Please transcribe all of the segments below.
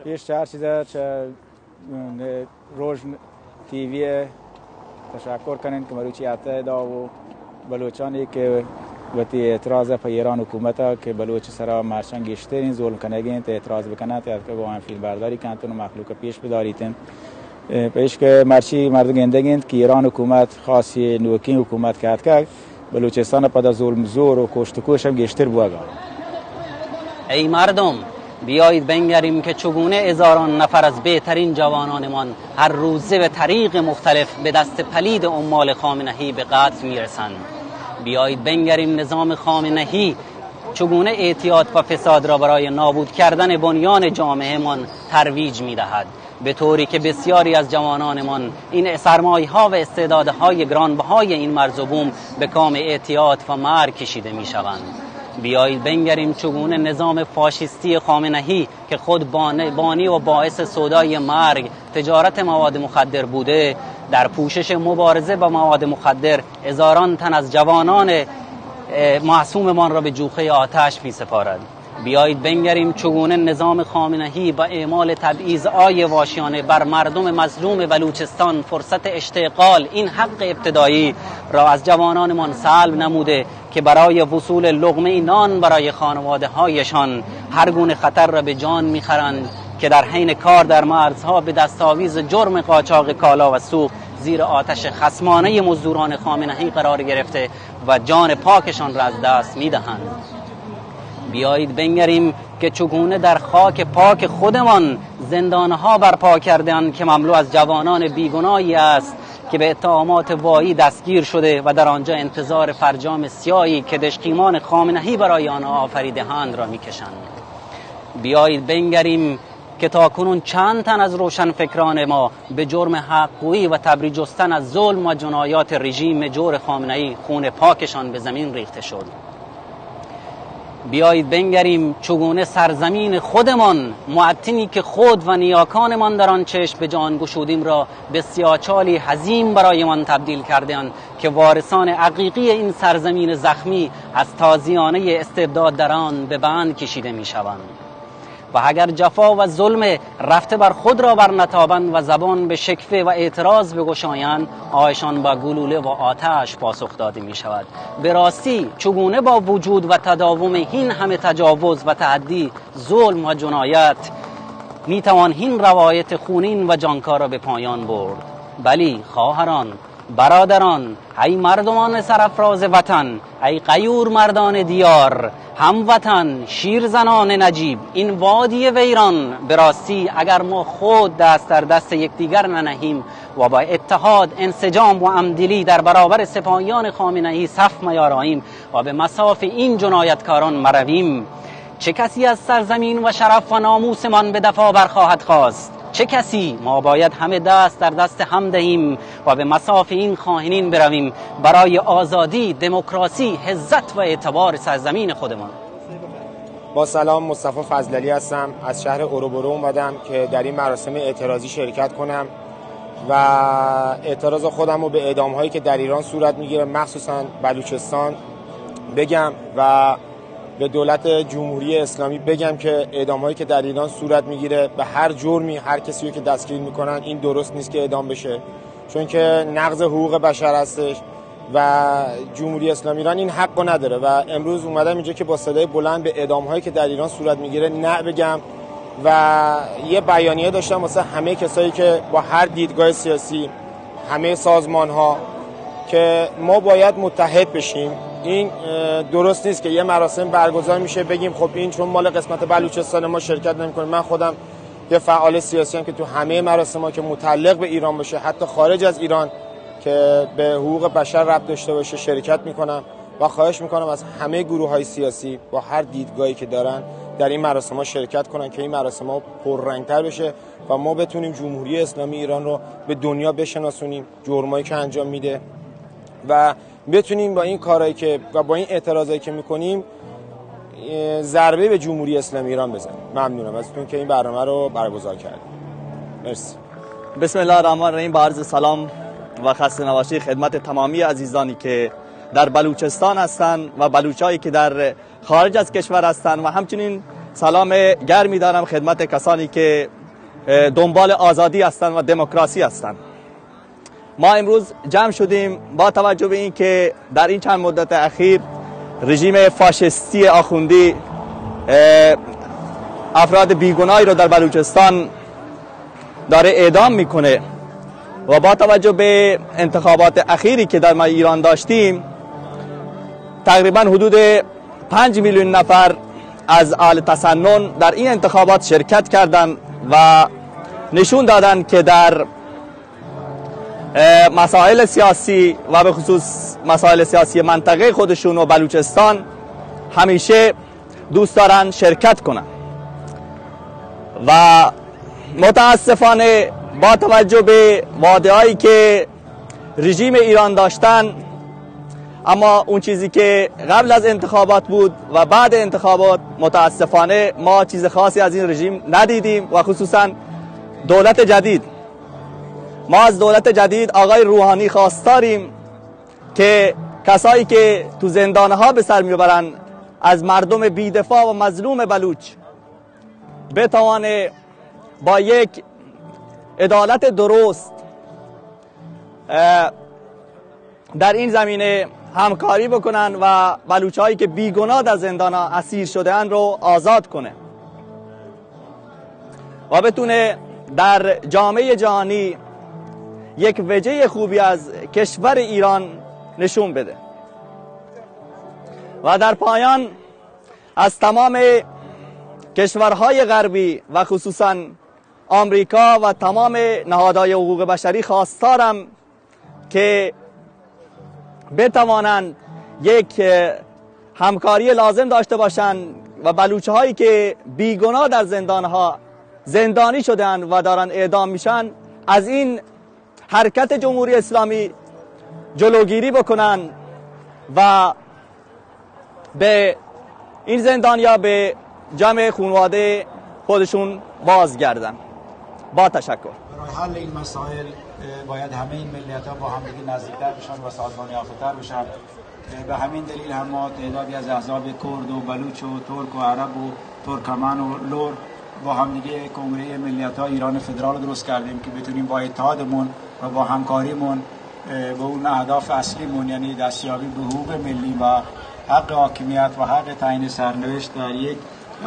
پیش چہ ہر چیز ءَ چہ روژن ٹی وی ءَ تشکر کنیں کہ مروچی اتکگ ءُ بلوچانی کہ وتی اعتراض ءَ پہ ایران حکومت ءَ کہ بلوچ سرا مرچاں گیشتریں ظلم کنگ ءَ انت، اعتراض بکنت، اتکگ ءُ آیاں فیلم برداری کنت ءُ مخلوق ءَ پیش بداریت انت۔ پہ ایشکہ مرچی مردم گندگ ءَ انت کہ ایران حکومت خاصی نوکیں حکومت کہ اتکگ، بلوچستان ءَ پدا ظلم زور ءُ کشت ءُ کوش ہم گیشتر بوگ ءَ۔ ای مردم، بیایید بنگریم که چگونه هزاران نفر از بهترین جوانانمان هر روزه به طریق مختلف به دست پلید عمال خامنه‌ای به قتل می‌رسند. بیایید بنگریم نظام خامنه‌ای چگونه اعتیاد و فساد را برای نابود کردن بنیان جامعه‌مان ترویج می‌دهد، به طوری که بسیاری از جوانانمان این سرمایه‌ها و استعدادهای گرانبهای این مرز و بوم به کام اعتیاد و مرگ کشیده می‌شوند. بیایید بنگریم چگونه نظام فاشیستی خامنه‌ای که خود بان-، بانی و باعث سودای مرگ، تجارت مواد مخدر بوده، در پوشش مبارزه با مواد مخدر هزاران تن از جوانان، اه، معصوممان را به جوخهٔ آتش می‌سپارد. بیایید بنگریم چگونه نظام خامنه‌ای با اعمال تبعیض‌های وحشیانه بر مردم مظلوم بلوچستان فرصت اشتغال، این حق ابتدایی، را از جوانانمان سلب نموده که برای وصول لقمهٔ نان برای خانواده‌هایشان هر گونه خطر را به جان می‌خرند که در حین کار در مرزها به دستاویز جرم قاچاق کالا و سوخت زیر آتش خصمانهٔ مزدوران خامنه‌ای قرار گرفته و جان پاکشان را از دست می‌دهند. بیایید بنگریم که چگونه در خاک پاک خودمان زندان‌ها برپا کرده‌اند که مملو از جوانان بیگناهی است که به اتهامات وایی دستگیر شده و در آنجا انتظار فرجام سیاهی که دشقیمان خامنه‌ای برای آنها آفریده‌اند را می‌کشند. بیایید بنگریم که تاکنون چند تن از روشنفکران ما به جرم حق‌گویی و تبریز جستن از ظلم و جنایات رژیم جور خامنه‌ای خون پاکشان به زمین ریخته شد. بیایید بنگریم چگونه سرزمین خودمان، معطنی که خود و نیاکانمان در آن چشم به جان گشودیم، را به سیاچالی حزین برایمان تبدیل کرده‌اند که وارثان حقیقی این سرزمین زخمی از تازیانهٔ استبداد در آن به بند کشیده می‌شوند. و اگر جفا و ظلم رفته بر خود را برنتابند و زبان به شکوه و اعتراض بگشایند، آیشان با گلوله و آتش پاسخ داده می‌شود. به راستی، چگونه با وجود و تداوم این همه تجاوز و تعدی، ظلم و جنایت، می‌توان این روایت خونین و جانکار را به پایان برد؟ بلی، خواهران، برادران، ای مردمان سرافراز وطن، ای غیور مردان دیار، هموطن، شیرزنان نجیب، این وادی ویران، به راستی اگر ما خود دست در دست یکدیگر ننهیم و با اتحاد، انسجام و همدلی در برابر سپاهیان خامنه‌ای صف میاراییم و به مصاف این جنایتکاران مرویم، چه کسی از سرزمین و شرف و ناموسمان به دفاع برخواهد خواست؟ چه کسی؟ ما باید همه دست در دست هم دهیم و به مصاف این خائنین برویم برای آزادی، دموکراسی، عزت و اعتبار سرزمین خودمان. با سلام، مصطفی فضلعلی هستم، از شهر اوروبرو اومدم که در این مراسم اعتراضی شرکت کنم و اعتراض خودم رو به اعدام‌هایی که در ایران صورت می‌گیره، مخصوصاً بلوچستان، بگم و به دولت جمهوری اسلامی بگم که اعدام‌هایی که در ایران صورت می‌گیره، به هر جرمی، هر کسی رو که دستگیر می‌کنن، این درست نیست که اعدام بشه، چون که نقض حقوق بشر هستش و جمهوری اسلامی ایران این حق رو نداره. و امروز اومدم اینجا که با صدای بلند به اعدام‌هایی که در ایران صورت می‌گیره نه بگم و یه بیانیه داشتم واسه همه کسایی که با هر دیدگاه سیاسی، همهٔ سازمان‌ها، که ما باید متحد بشیم. این، اه، درست نیست که یه مراسم برگزار می‌شه بگیم خب این چون مال قسمت بلوچستان ما شرکت نمی‌کنیم. من خودم یه فعال سیاسی هم که تو همهٔ مراسم‌ها که متعلق به ایران باشه، حتی خارج از ایران که به حقوق بشر ربط داشته باشه شرکت می‌کنم و خواهش می‌کنم از همهٔ گروه‌های سیاسی با هر دیدگاهی که دارن در این مراسم‌ها شرکت کنن که این مراسم‌ها پررنگ‌تر بشه و ما بتونیم جمهوری اسلامی ایران رو به دنیا بشناسونیم، جرمایی که انجام می‌ده و بتونیم با این کارهایی که و با این اعتراضایی که می‌کنیم، اه، ضربه به جمهوری اسلامی ایران بزنیم. ممنونم ازتون که این برنامه رو برگزار کردید. مرسی. بسم الله الرحمن الرحیم. با عرض سلام و خسته نباشی خدمت تمامی عزیزانی که در بلوچستان هستند و بلوچایی که در خارج از کشور هستند و همچنین سلام گرمی دارم خدمت کسانی که، اه، دنبال آزادی هستند و دموکراسی هستند. ما امروز جمع شدیم با توجه به این که در این چند مدت اخیر رژیم فاشیستی آخوندی، اه، افراد بیگناهی رو در بلوچستان داره اعدام می‌کنه و با توجه به انتخابات اخیری که در ما ایران داشتیم، تقریباً حدود پنج میلیون نفر از اهل تسنن در این انتخابات شرکت کردند و نشون دادند که در، اه، مسائل سیاسی و به خصوص مسائل سیاسی منطقهٔ خودشون و بلوچستان همیشه دوست دارن شرکت کنن و متاسفانه با توجه به وعده‌هایی که رژیم ایران داشتن، اما اون چیزی که قبل از انتخابات بود و بعد انتخابات، متاسفانه ما چیز خاصی از این رژیم ندیدیم و خصوصاً دولت جدید. ما از دولت جدید آقای روحانی خواستاریم که کسایی که تو زندان‌ها به سر می‌برن، از مردم بی‌دفاع و مظلوم بلوچ بتوانه با یک عدالت درست، اه، در این زمینه همکاری بکنن و بلوچایی که بیگناه در زندان اسیر شده اند رو آزاد کنه و بتونه در جامعهٔ جهانی یک وجهٔ خوبی از کشور ایران نشون بده. و در پایان از تمام کشورهای غربی و خصوصاً آمریکا و تمام نهادهای حقوق بشری خواستارم که بتوانند یک، اه، همکاری لازم داشته باشند و بلوچ‌هایی که بیگناه در زندان‌ها زندانی شده‌اند و دارن اعدام می‌شن، از این حرکت جمهوری اسلامی جلوگیری بکنن و به این زندانیا به جمع خانواده خودشون بازگردن. با تشکر. برای حل این مسائل، اه، باید همهٔ این ملیت‌ها با همدیگه نزدیکتر بشن و سازمان یافته‌تر بشن. اه، به همین دلیل هم ما تعدادی از احزاب کرد و بلوچ و ترک و عرب و ترکمن و لر با همدیگه کنگرهٔ ملیت‌های ایران فدرال درست کردیم که بتونیم با اتحادمون و با همکاریمون، اه، به اون اهداف اصلیمون، یعنی دستیابی به حقوق ملی و حق حاکمیت و حق تعیین سرنوشت در یک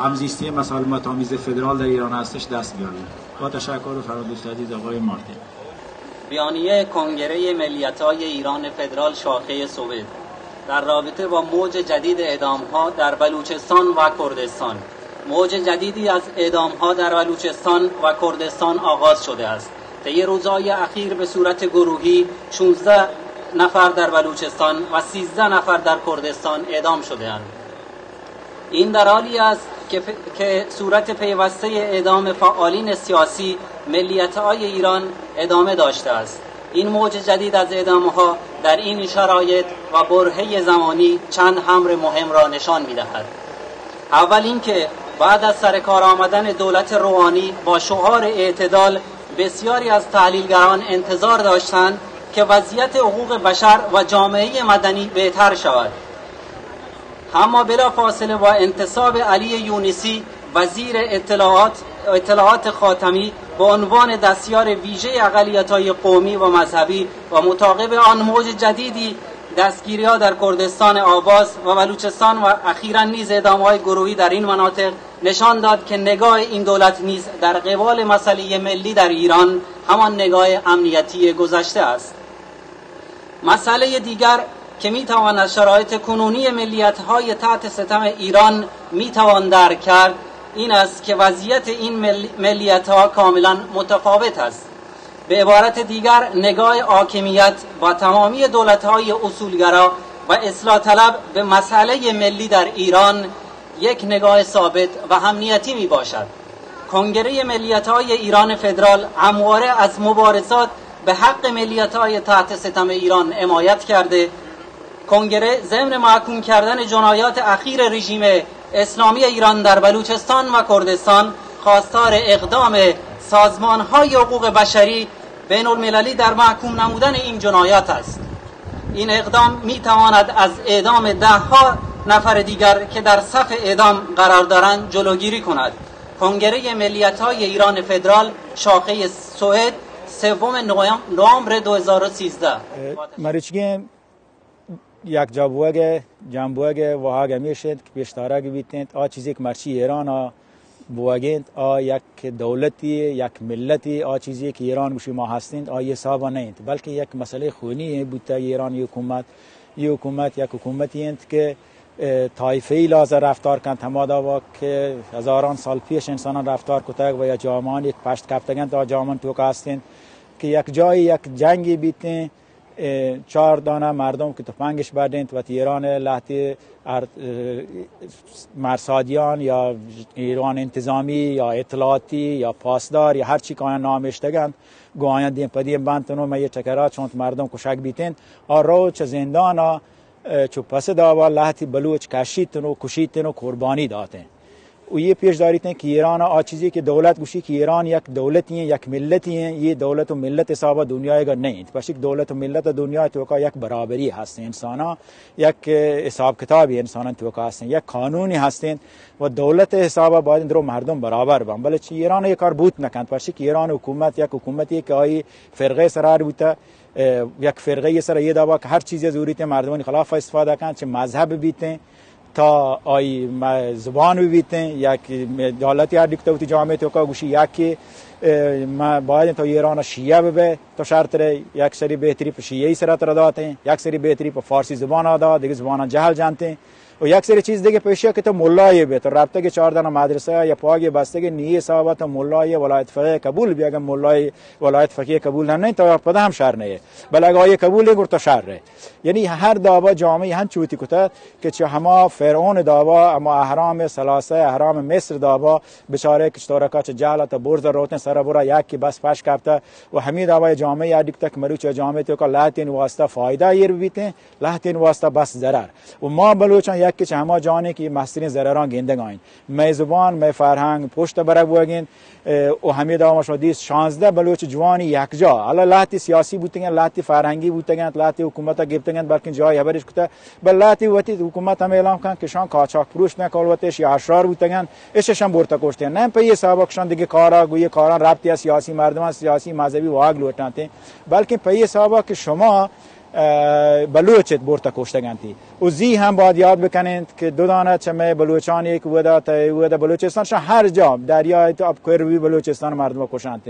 همزیستی مسالمت‌آمیز فدرال در ایران هستش، دست بیابیم. با تشکر و فرادوست عزیز آقای مارتین. بیانیهٔ کنگرهٔ ملیت‌های ایران فدرال شاخهٔ سوئد در رابطه با موج جدید اعدام‌ها در بلوچستان و کردستان. موج جدیدی از اعدام‌ها در بلوچستان و کردستان آغاز شده است. طی روزهای اخیر به صورت گروهی شانزده نفر در بلوچستان و سیزده نفر در کردستان اعدام شده‌اند. این در حالی است که ف-، که صورت پیوستهٔ اعدام فعالین سیاسی ملیت‌های ایران ادامه داشته است. این موج جدید از اعدام‌ها در این شرایط و برههٔ زمانی چند امر مهم را نشان می‌دهد. اول اینکه بعد از سر کار آمدن دولت روحانی با شعار اعتدال، بسیاری از تحلیلگران انتظار داشتند که وضعیت حقوق بشر و جامعهٔ مدنی بهتر شود. اما بلافاصله با انتصاب علی یونسی، وزیر اطلاعات، اطلاعات خاتمی، به عنوان دستیار ویژهٔ اقلیت‌های قومی و مذهبی و متعاقب آن موج جدیدی دستگیری‌ها در کردستان آواز و بلوچستان و اخیراً نیز اعدام‌های گروهی در این مناطق نشان داد که نگاه این دولت نیز در قبال مسئلهٔ ملی در ایران همان نگاه امنیتی گذشته است. مسئلهٔ دیگر که می‌تواند شرایط کنونی ملیت‌های تحت ستم ایران می‌توان درک کرد، این است که وضعیت این مل-، ملیت‌ها کاملاً متفاوت است. به عبارت دیگر، نگاه حاکمیت و تمامی دولت‌های اصولگرا و اصلاح‌طلب به مسئلهٔ ملی در ایران یک نگاه ثابت و امنیتی می‌باشد. کنگرهٔ ملیت‌های ایران فدرال همواره از مبارزات به حق ملیت‌های تحت ستم ایران حمایت کرده. کنگره ضمن محکوم کردن جنایات اخیر رژیم اسلامی ایران در بلوچستان و کردستان، خواستار اقدام سازمان‌های حقوق بشری بین المللی در محکوم نمودن این جنایات است. این اقدام می‌تواند از اعدام ده‌ها نفر دیگر که در صف اعدام قرار دارند جلوگیری کند. کنگرهٔ ملیت‌های ایران فدرال شاخهٔ سوئد، سوم نوام-، نوامبر دو هزار و سیزده. مرچگیں یک جا بوگ ء، جمع بوگ ء واہگ ہمیش انت کہ پیشدارگ بیت انت، آ چیزے کہ مرچی ایران ء بوگ انت، آ یک دولتی، یک ملتی، آ چیزے کہ ایران گوشی ما ہست انت، آئی حساب ء نہ انت، بلکہ یک مسئلہ خونی بوتگ ایران ء حکومت. یہ حکومت یک حکومتی انت کہ، اه، طائفہی لحاظ ء رفتار کنت، ہما دابا کہ ہزاران سال پیش انسانان رفتار کتگ و یا جامعان یک پشت کپتگ انت، آ جامعان توکا ہست انت کہ یک جاہے یک جنگے بیت انت، اه، چار دانہ مردم کہ تفنگش بڈ انت، وتی ایران ء لہتے ار-، اه، مرصادیان یا ایران انتظامی یا اطلاعاتی یا پاسدار یا ہر چی کہ آیان نام اشتگ انت، گوں آیان دیم پہ دیم بنت، نوں مئے ٹکرا چونت مردم کشگ بیت انت، آ رو چہ زندان ء، اه، چو پس دابا لہتی بلوچ کشیت نوں کشیت نوں قربانی دات انت. و یہ پیش داریت ہیں کہ ایران آ چیزی کہ دولت گوشی کہ ایران یک دولتی ہیں، یک ملتی ہیں، یہ دولت و ملت حسابا دنیا ء گا نہیں انت. پرچہ کہ دولت و ملت دنیا توکا یک برابری ہست ہیں انسانا، یک حساب کتابی انسانان توکا ہست ہیں، یک قانونی ہست ہیں و دولت حسابا باید درو مردم برابر بن. بلے چی ایران یہ کار بوت نکنت، پرچہ کہ ایران حکومت یک حکومتی کہ آئی فرقے سرار بوتا، اه، یک فرقے سر یہ دعوا کہ ہر چیزی زوریت ہیں مردمانی خلاف استفادہ کن، چہ مذہب بیت ہیں، تا آئی م-، زبان بہ بیتیں، یک دولتی ہر ڈکتہ وتی جامعہ توکا گوشی یکے، اه، ما باید تو ایران شیعہ ببے، تو شرط رے، یک سری بہتری پہ شیعی سرا ترا داتیں، یک سری بہتری پہ فارسی زبان آ دا، دیگہ زباناں جہل جانتیں. و یک سری چیز دیگہ پیشیا کہ تو ملائے بے، تو ربطہ کے چار دانہ مدرسہ یا پاگے بستگے نی حسابا تو ملائے ولایت فقیہ قبول بے، اگر ملائے ولایت فقیہ قبول ہم نہیں تو پدا ہم شر نہیں. بلے اگر آئی قبول ہے، گر تو شر رے. یعنی ہر دابا جامعہ ہنچو وتی کتہ کہ چہ ہما فرعون دابا، ہما اہرام ثلاثہ، اہرام مصر دابا، بچارے کہ چطورکا چہ جہل تا برز روتیں سر برا یک کہ بس پش کپتہ و ہمے دابا جامعہ یا ڈکتہ کہ مروچی جامعہ توکا لہتین واسطہ فائدہ ایر بیتیں، لہتین واسطہ بس ضرر. و ما بلوچاں یک کہ چہ ہما جانے کہ مسترین ضرراں گندگائیں. مئے زبان، مئے فرہنگ پشت برگ بوگ انت. اه، و ہمے دعوا ما شما دیست شانزدہ بلوچ جوانی یکجا، حالا لہتی سیاسی بوتگ انت، لہتی فرہنگی بوتگ انت، لہتی حکومت ء گپتگ انت، بلکن جاہے ہبرش کتہ، بل لہتی وتی حکومت ہم اعلان کن کہ شان قاچاق پروش نہ کول وتش یا اشرار بوتگ انت، اش شان برتا کشتگ انت. نہ پہ یہ حسابا کہ شان دگہ کارا گو یہ کاراں ربطی ء سیاسی مردمان سیاسی مذہبی واگ لوٹانت، بلکن پہ یہ حسابا کہ شما اه، بلوچ ات برتہ کشتگ انت. و زی ہم باید یاد بکنین کہ دو دانہ چہ مئے بلوچانی کہ ودا تہ ودا بلوچستان شان ہر جا دریا تو اب کر بھی بلوچستان مردم کشانت.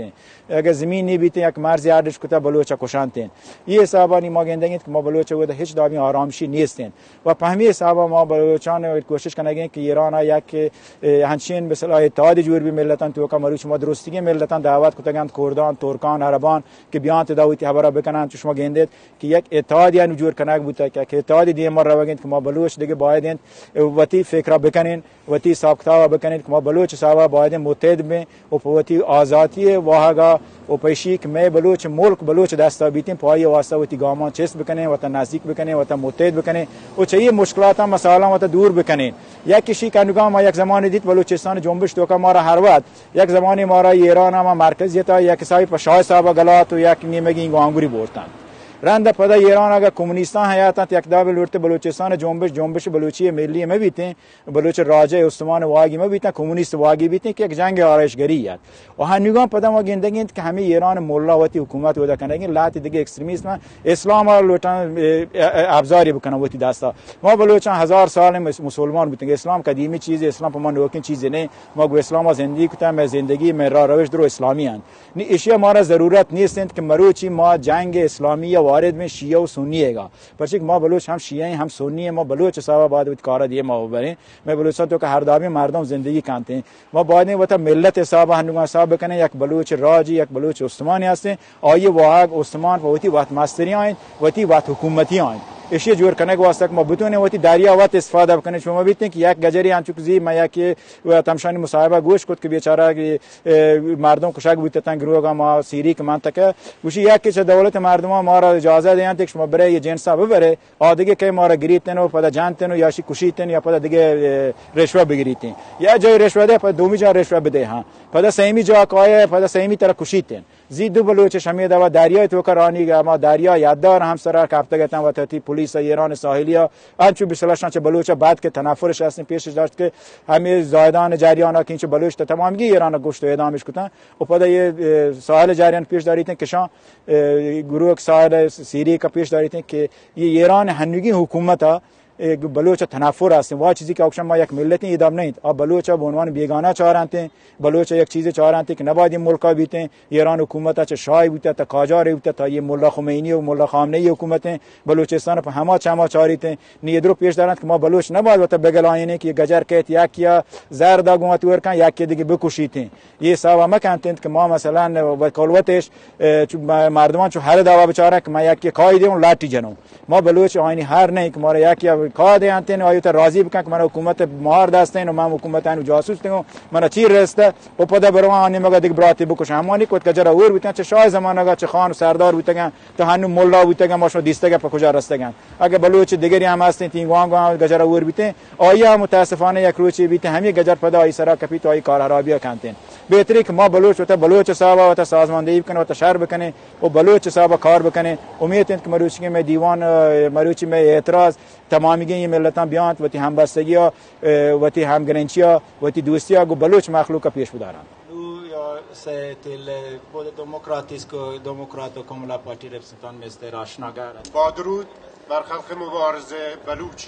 اگر زمین نہیں بیتے یک مرز آرڈش کتا بلوچ کشانت. یہ حسابانی ما گندگیں کہ ما بلوچ ودا ہچ دابی آرامشی نیستیں. و پہ ہمی حسابا ما بلوچان کوشش کنگیں کہ ایران یک، اه، ہنچین مثلا اتحاد جوڑ بھی ملتان توکا مروچ ما درستگیں ملتان دعوت کتگنت، کردان، ترکان، عربان کہ بیان تدا وتی حبرہ بکنن، چو شما گندیت کہ یک اتحادی انو جوڑ کنگ بوتگ کہ یک اتحادی دیما روگ انت کہ ما بلوچ دگہ باید انت وتی فکرا بکنین، وتی حساب کتابا بکنین کہ ما بلوچ حسابا باید انت متحد بیں و پہ وتی آزاتی واہگا و پیشی کہ مئے بلوچ ملک بلوچ دستا بیتیں، پہ آئی واسطہ وتی گامان چست بکنین، وتا نزدیک بکنین، وتا متحد بکنین و چہ یہ مشکلاتاں مسائلاں وتا دور بکنین. یک کشی کنگا ما یک زمانی دیت بلوچستان جنبش توکا مارا ہر وقت یک زمانی مارا ایران ہما مرکزیت ء یک حسابی پہ شاہ صاحب ء گلات و یک نیمگی گوانگوری بورتن. رند پدا ایران اگر کمونیستان حیات انت، یک دابی لوٹتے بلوچستان جنبش، جنبش بلوچی ملی مہ بیتیں، بلوچ راجہ استمان واگی مہ بیتیں، کمونیست واگی بیتیں کہ یک جنگ آرائشگری ات. و ہنوگان پدا ما گندگی انت کہ ہمیں ایران ملا وتی حکومت ودا کنگی، لہتی دیگه ایکستریمیست من اسلام ء لوٹن، اه، اه، ابزاری بکنن وتی دستا. ما بلوچان ہزار سال مس-، مسلمان بوتیں، اسلام قدیمی چیزے، اسلام پہ ما نوکیں چیزے نہیں. ما گو اسلام ء زندگی کتن، مئے زندگی، مئے راہ روش درو اسلامی انت. نی اشیا مارا ضرورت نیست انت کہ مروچی ما جنگ اسلامی ء وارد بیں شیعہ و سنی ء گا. پرچہ کہ ما بلوچ ہم شیعہ ہیں، ہم سنی ہیں، ما بلوچ حسابا باید وتی کارا دیما ببریں. مئے بلوچستان توکا ہر دابیں مردم زندگی کنت ہیں. ما باید وتا ملت حسابا ہنوگا حساب بکنیں، یک بلوچ راجی، یک بلوچ استمانی ہستیں، آئی واہگ استمان پہ وتی وت مستری آئیں، وتی وت حکومتی آئیں. اشی جوڑ کنگ واسطہ کہ ما بتونیں وتی دریا وت استفادہ بکنیں. شما بیتیں کہ یک گجری انچک زی، ما یک و تمشانی مصاحبہ گوش کت کہ بیچارہ کہ، اه، مردم کشگ بوتتن گروگا ما سیری کہ منطقہ گوشی یک کہ چہ دولت مردمان مارا اجازہ دیانت کہ شما برے یہ جنسا ببرے، آ دگہ کہ مارا گریتن و پدا جانتن و یا شی کشیتن یا پدا دگہ، اه، رشوہ بگریتن. یا جای رشوہ دے، پدا دومی جا رشوہ بدے ہاں. پدا سیمی جا کائے، پدا سیمی طرح کشیتن. زی دو بلوچ شمی دوا دریای توکا رانی گا، ما دریا یاددار ہم سرا کپتگتن و تتی پولیس ایران ساحلی ءَ انچو بسلشاں چہ بلوچ ءَ بعد کہ تنفرش ہستیں پیشش داشت کہ ہمے زاہدان جریان ءَ کہ انچو بلوچ تہ تمامگی ایران ءَ گوشت و اعدامش کتاں و پدا یہ، اے، ساحل جریان پیش داریتیں کشاں، اے، گروہ ساحل سیری کا پیش داریتیں کہ یہ ایران ہنوگی حکومت ءَ، اے، بلوچ ءَ تنفر ہستیں۔ وا چیزی کہ اوکشن ما یک ملتیں ایدام نہیں، آ بلوچ ءَ بہ عنوان بیگانہ چارانتیں، بلوچ ءَ یک چیزے چارانتیں کہ نباید یہ ملک ءَ بیتیں۔ ایران حکومت ءَ چہ شاہی بوتہ تا قاجارے بوتہ تا یہ ملا خمینی و ملا خامنہ ای حکومتیں بلوچستان پہ ہما چما چاریتیں۔ نی ادرو پیش دارنت کہ ما بلوچ نباید وتا بگلائینیں کہ یہ گجر کہت یکیا زر دا گوں اتور کن یکی دیگہ بکشیتیں۔ یہ حساب مکنتیں کہ ما مثلاً بقول وتش، اے، چو م-، مردمان چو ہر دعوا بچارن کہ ما یکی کائی دیوں لاٹی جنوں۔ ما بلوچ آئینی ہر نہیں کہ مارا یکی کا دے انتیں آیو تا راضی بکن کہ من حکومت مہار دستیں و من حکومت انو جاسوس تنگوں، من چی رستہ و پدا برو آنی مگا دیگہ براتی بکش۔ ہمانی کت گجرا اور بوتن چہ شاہ زمانگا چہ خان و سردار بوتگن تا ہنو ملا بوتگن، ما شما دیستگن پہ کجا رستگن۔ اگہ بلوچ دگری ہم ہستیں تینگوانگو ہم گجرا اور بیتیں، آئی ہم متاسفانہ یک روچے بیتیں ہمیں گجر پدا آئی سرا کپیت و آئی کار حرابیا کنتیں۔ بہتری کہ ما بلوچ وتا بلوچ حسابا وتا سازماندہی بکنیں، وتا شر بکنیں و بلوچ حسابا کار بکنیں۔ امیت انت کہ مروچی میں دیوان، اے، مروچی میں اعتراض تمامیگیں یہ ملتاں بیانت وتی ہمبستگیا، اے، وتی ہمگرنچیا، وتی دوستیا گو بلوچ مخلوقا پیش بدارن۔ نو یا سید ال-، بود دموکراتیسک و دموکرات و کملا پارٹی رپسنتان مستر آشناگر۔ با درود بر خلق مبارز بلوچ.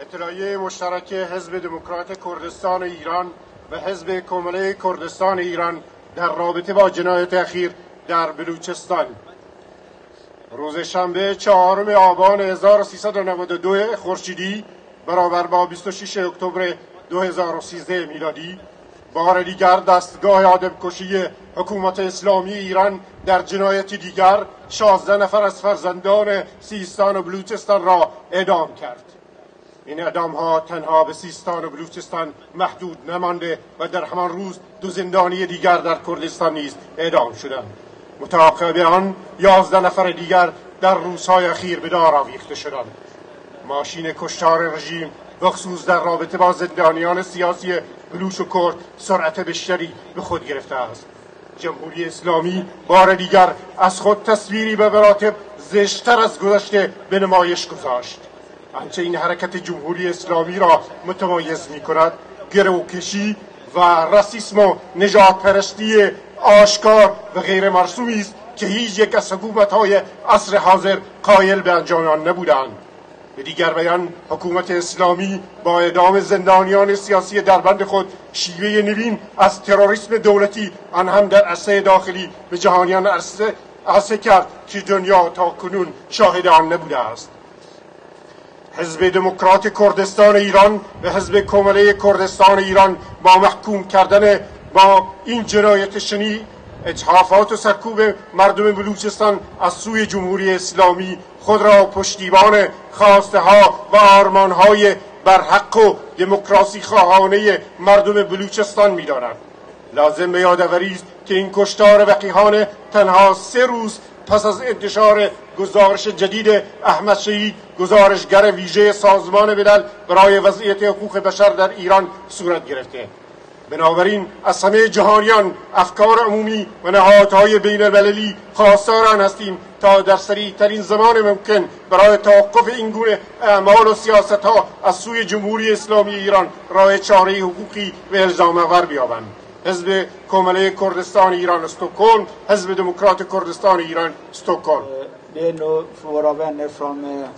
اطلاعیهٔ مشترک حزب دموکرات کردستان ایران و حزب کملهٔ کردستان ایران در رابطه با جنایت اخیر در بلوچستان. روز شنبه چهارم آبان هزار و سیصد و نود و دو خورشیدی برابر با بیست و شش اکتبر دو هزار و سیزده میلادی، بار دیگر دستگاه آدمکشی حکومت اسلامی ایران در جنایتی دیگر شانزده نفر از فرزندان سیستان و بلوچستان را اعدام کرد. این اعدام‌ها تنها به سیستان و بلوچستان محدود نمانده و در همان روز دو زندانی دیگر در کردستان نیز اعدام شدند. متعاقب آن یازده نفر دیگر در روزهای اخیر به دار آویخته شدند. ماشین کشتار رژیم، بخصوص در رابطه با زندانیان سیاسی بلوچ و کرد، سرعت بیشتری به خود گرفته است. جمهوری اسلامی بار دیگر از خود تصویری به مراتب زشتر از گذشته به نمایش گذاشت. آنچه این حرکت جمهوری اسلامی را متمایز می‌کند، گروکشی و راسیسم و نژادپرستی آشکار و غیر مرسومی است که هیچ یک از حکومت‌های عصر حاضر قائل به انجام آن نبودند. به دیگر بیان، حکومت اسلامی با اعدام زندانیان سیاسی دربند خود شیوهٔ نوین از تروریسم دولتی، آن هم در عرصهٔ داخلی، به جهانیان عرصه، عرضه کرد که دنیا تا کنون شاهد آن نبوده است. حزب دموکرات کردستان ایران و حزب کملهٔ کردستان ایران با محکوم کردن با این جنایت شنیع، اجحافات و سرکوب مردم بلوچستان از سوی جمهوری اسلامی خود را پشتیبان خواسته ها و آرمان های برحق و دموکراسی خواهانه مردم بلوچستان می‌دانند. لازم به یادآوری است که این کشتار وقیحانه تنها سه روز پس از انتشار گزارش جدید احمد شهید، گزارشگر ویژهٔ سازمان ملل برای وضعیت حقوق بشر در ایران، صورت گرفته. بنابراین از همهٔ جهانیان، افکار عمومی و نهادهای بین المللی خواستار آن هستیم تا در سریع‌ترین زمان ممکن برای توقف این گونه اعمال و سیاست‌ها از سوی جمهوری اسلامی ایران راه چارهٔ حقوقی و الزام‌آور بیابند. حزب کملهٔ کردستان ایران، استکهلم. حزب دموکرات کردستان ایران، استکهلم. There are no four of them from, uh,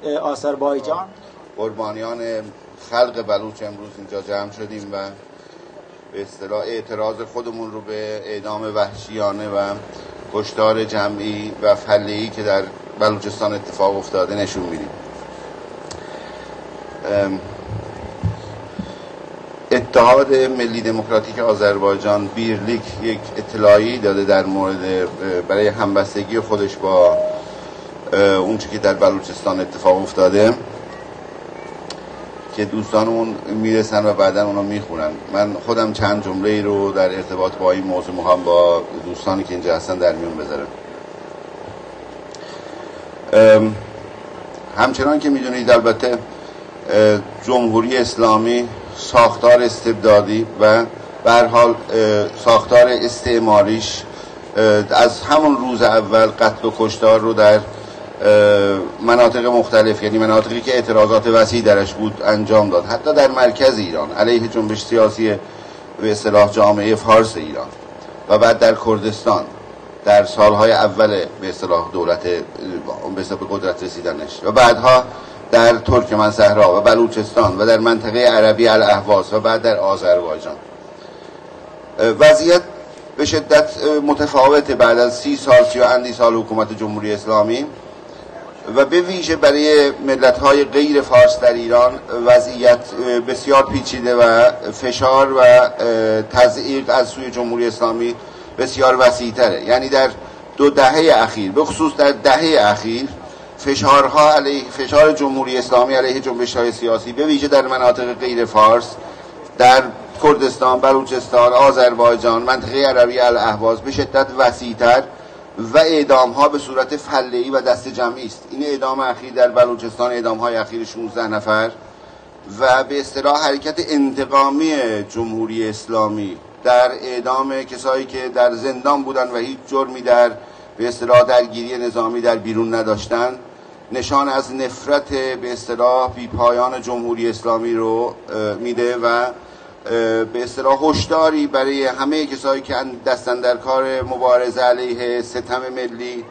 uh, Azerbaijan. قربانیان خلق بلوچ امروز اینجا جمع شدیم و به اصطلاح اعتراض خودمون رو به اعدام وحشیانه و کشتار جمعی و فله‌ای که در بلوچستان اتفاق افتاده نشون می‌دیم. ام، اتحاد ملی دموکراتیک آذربایجان، بیرلیک، یک اطلاعی داده در مورد، اه، برای همبستگی خودش با، اه، اون چی که در بلوچستان اتفاق افتاده که دوستانمون می‌رسن و بعداً اونو می‌خونن. من خودم چند جمله‌ای رو در ارتباط با این موضوع می‌خوام با دوستانی که اینجا هستن در میون بذارم. ام، همچنان که می‌دونید، البته، اه، جمهوری اسلامی ساختار استبدادی و به هر حال، اه، ساختار استعماریش، اه، از همون روز اول قتل و کشتار رو در اه، مناطق مختلف، یعنی مناطقی که اعتراضات وسیع درش بود، انجام داد، حتی در مرکز ایران علیه جنبش سیاسی، به اصطلاح، جامعهٔ فارس ایران و بعد در کردستان در سالهای اول، به اصطلاح، دولت، اه، به اصطلاح به قدرت رسیدنش و بعدها در ترکمن صحرا و بلوچستان و در منطقهٔ عربی الاحواز و بعد در آذربایجان. اه، وضعیت به شدت، اه، متفاوته بعد از سی سال، سی و اندی سال حکومت جمهوری اسلامی و به ویژه برای ملت‌های غیر فارس در ایران وضعیت، اه، بسیار پیچیده و فشار و، اه، تضییق از سوی جمهوری اسلامی بسیار وسیع‌تره. یعنی در دو دههٔ اخیر، به خصوص در دههٔ اخیر، فشارها علیه، فشار جمهوری اسلامی علیه جنبش‌های سیاسی، به ویژه در مناطق غیر فارس، در کردستان، بلوچستان، آذربایجان، منطقهٔ عربی الاحواز، به شدت وسیع‌تر و اعدام‌ها به صورت فله‌ای و دست جمعی است. این اعدام اخیر در بلوچستان، اعدام‌های اخیر شانزده نفر و به اصطلاح حرکت انتقامی جمهوری اسلامی در اعدام کسایی که در زندان بودن و هیچ جرمی در، به اصطلاح، درگیری نظامی در بیرون نداشتن، نشان از نفرت، به اصطلاح، بی‌پایان جمهوری اسلامی رو، اه، می‌ده و، اه، به اصطلاح، هشداری برای همهٔ کسایی که ان-، دست اندر کار مبارزه علیه ستم ملی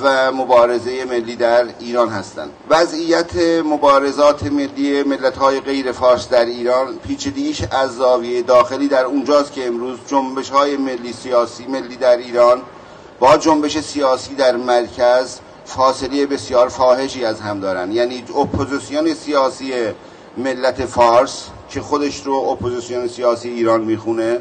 و مبارزهٔ ملی در ایران هستند. وضعیت مبارزات ملی ملت‌های غیر فارس در ایران پیچیدگیش از زاویهٔ داخلی در اونجاست که امروز جنبش‌های ملی سیاسی، ملی در ایران با جنبش سیاسی در مرکز فاصلهٔ بسیار فاحشی از هم دارند. یعنی اپوزیسیون سیاسی ملت فارس که خودش رو اپوزیسیون سیاسی ایران می‌خونه،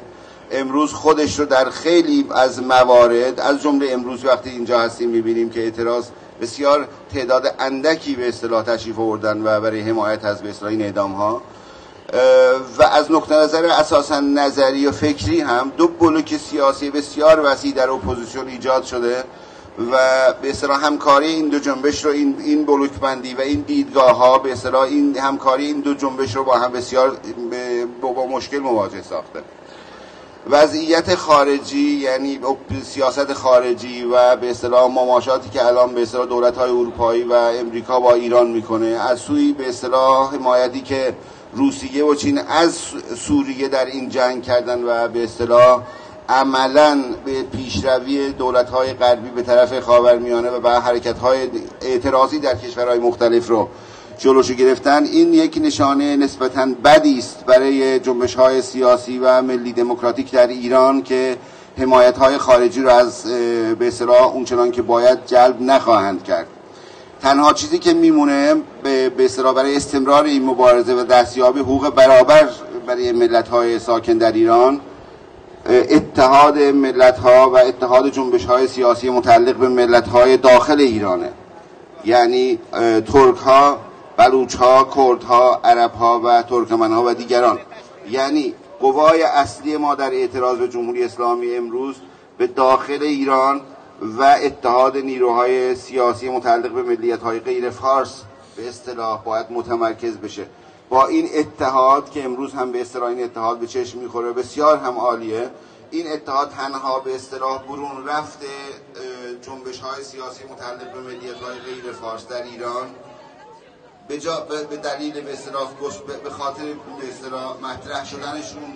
امروز خودش رو در خیلی از موارد، از جملهٔ امروز وقتی اینجا هستیم می‌بینیم که اعتراض بسیار تعداد اندکی به اصطلاح تشریف آوردن و برای حمایت از، به اصطلاح، این اعدام‌ها، اه، و از نقطهٔ نظر اساساً نظری و فکری هم دو بلوک سیاسی بسیار وسیع در اپوزیسیون ایجاد شده و به اصطلاح همکاری این دو جنبش رو، این، این بلوک بندی و این دیدگاه‌ها، به اصطلاح این همکاری این دو جنبش رو با هم بسیار به، با، با مشکل مواجه ساخته. وضعیت خارجی، یعنی سیاست خارجی و به اصطلاح مماشاتی که الان به اصطلاح دولت‌های اروپایی و امریکا با ایران می‌کنه، از سوی به اصطلاح حمایتی که روسیه و چین از سوریه در این جنگ کردن و به اصطلاح عملاً به پیشروی دولت‌های غربی به طرف خاورمیانه و به حرکت‌های اعتراضی در کشورهای مختلف رو جلوشو گرفتن، این یک نشانهٔ نسبتاً بدی است برای جنبش‌های سیاسی و ملی دموکراتیک در ایران که حمایت‌های خارجی رو از، اه، به اصطلاح اونچنان که باید جلب نخواهند کرد. تنها چیزی که میمونه به، به اصطلاح برای استمرار این مبارزه و دستیابی حقوق برابر برای ملت‌های ساکن در ایران، اه، اتحاد ملت‌ها و اتحاد جنبش‌های سیاسی متعلق به ملت‌های داخل ایرانه. یعنی، اه، ترک‌ها، بلوچ‌ها، کردها، عرب‌ها و ترکمن‌ها و دیگران. یعنی قوای اصلی ما در اعتراض به جمهوری اسلامی امروز به داخل ایران و اتحاد نیروهای سیاسی متعلق به ملیت‌های غیر فارس به اصطلاح باید متمرکز بشه. با این اتحاد که امروز هم به اصطلاح این اتحاد به چشم می‌خوره، بسیار هم عالیه، این اتحاد تنها به اصطلاح برون رفت، اه، جنبش‌های سیاسی متعلق به ملیت‌های غیر فارس در ایران به جا، به، به دلیل به اصطلاح گس-، به، به خاطر به اصطلاح مطرح شدنشون،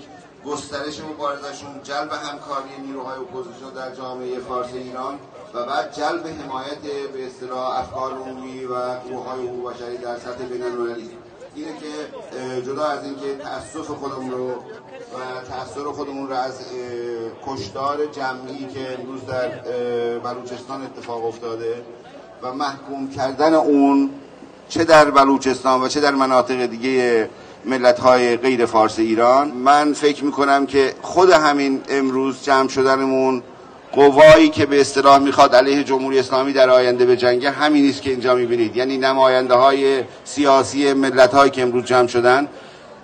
گسترش مبارزشون، جلب همکاری نیروهای اپوزیسیون در جامعهٔ فارس ایران و بعد جلب حمایت به اصطلاح افکار عمومی و گروه‌های حقوق بشری در سطح بین‌المللی. اینه که، اه، جدا از اینکه تأسف خودمون رو و تأثر خودمون رو از، اه، کشتار جمعی که امروز در، اه، بلوچستان اتفاق افتاده و محکوم کردن اون، چه در بلوچستان و چه در مناطق دیگه ملت‌های غیر فارس ایران، من فکر می‌کنم که خود همین امروز جمع شدنمون، قوایی که به اصطلاح می‌خواد علیه جمهوری اسلامی در آینده به جنگه، همین است که اینجا می‌بینید، یعنی نماینده‌های سیاسی ملت‌هایی که امروز جمع شدن،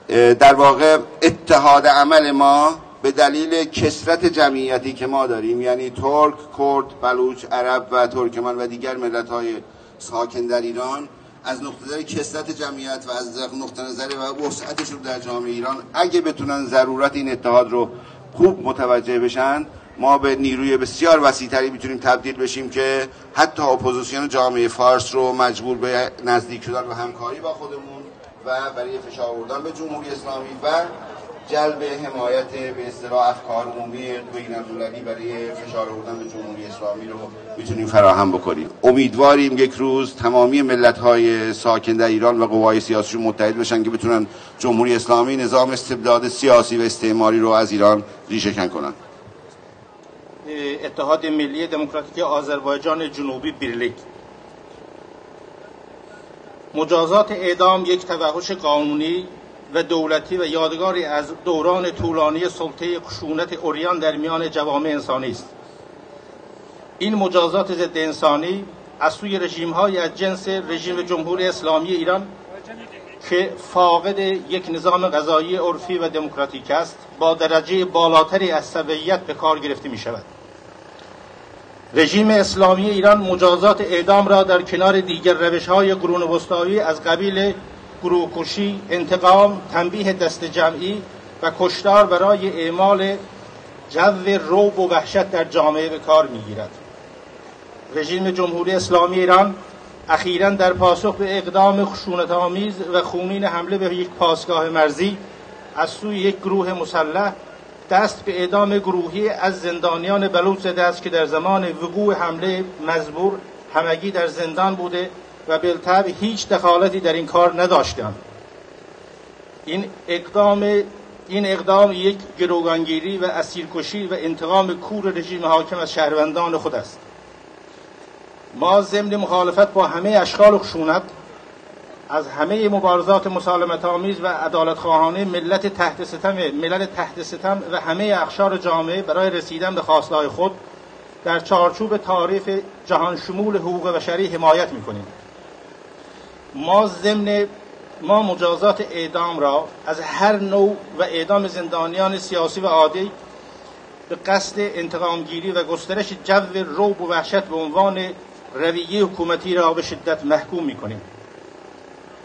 اه، در واقع اتحاد عمل ما به دلیل کثرت جمعیتی که ما داریم، یعنی ترک، کرد، بلوچ، عرب و ترکمن و دیگر ملت‌های ساکن در ایران، از نقطه نظر کثرت جمعیت و از نقطه نظر و وسعتشون در جامعهٔ ایران، اگه بتونن ضرورت این اتحاد رو خوب متوجه بشن، ما به نیروی بسیار وسیع‌تری می‌تونیم تبدیل بشیم که حتی اپوزیسیون جامعهٔ فارس رو مجبور به نزدیک شدن و همکاری با خودمون و برای فشار آوردن به جمهوری اسلامی و جلب حمایت، به اصطلاح، افکار عمومی بین‌المللی برای فشار آوردن به جمهوری اسلامی رو می‌تونیم فراهم بکنیم. امیدواریم یک روز تمامی ملت‌های ساکن در ایران و قوای سیاسیشون متحد بشن که بتونن جمهوری اسلامی، نظام استبداد سیاسی و استعماری رو از ایران ریشه کن کنن. اتحاد ملی دموکراتیک آذربایجان جنوبی، بیرلیک. مجازات اعدام یک توحش قانونی و دولتی و یادگاری از دوران طولانی سلطهٔ خشونت عریان در میان جوامع انسانی است. این مجازات ضد انسانی از سوی رژیم‌های از جنس رژیم جمهوری اسلامی ایران که فاقد یک نظام قضایی عرفی و دموکراتیک است، با درجهٔ بالاتری از سویت به کار گرفته می‌شود. رژیم اسلامی ایران مجازات اعدام را در کنار دیگر روش‌های قرون وسطایی از قبیل گروه‌کشی، انتقام، تنبیه دست جمعی و کشتار برای اعمال جو رعب و وحشت در جامعه به کار می‌گیرد. رژیم جمهوری اسلامی ایران اخیراً در پاسخ به اقدام خشونت‌آمیز و خونین حمله به یک پاسگاه مرزی از سوی یک گروه مسلح، دست به اعدام گروهی از زندانیان بلوچ زده است که در زمان وقوع حمله مزبور همگی در زندان بوده و بالطبع هیچ دخالتی در این کار نداشتند. این اقدام، این اقدام یک گروگانگیری و اسیرکشی و انتقام کور رژیم حاکم از شهروندان خود است. ما ضمن مخالفت با همهٔ اشکال خشونت، از همهٔ مبارزات مسالمت‌آمیز و عدالت‌خواهانهٔ ملت تحت ستم، ملل تحت ستم و همهٔ اقشار جامعه برای رسیدن به خواسته‌های خود در چارچوب تعاریف جهان شمول حقوق بشری حمایت می‌کنیم. ما ضمن، ما مجازات اعدام را از هر نوع و اعدام زندانیان سیاسی و عادی به قصد انتقام‌گیری و گسترش جو رعب و وحشت به عنوان رویهٔ حکومتی را به شدت محکوم می‌کنیم.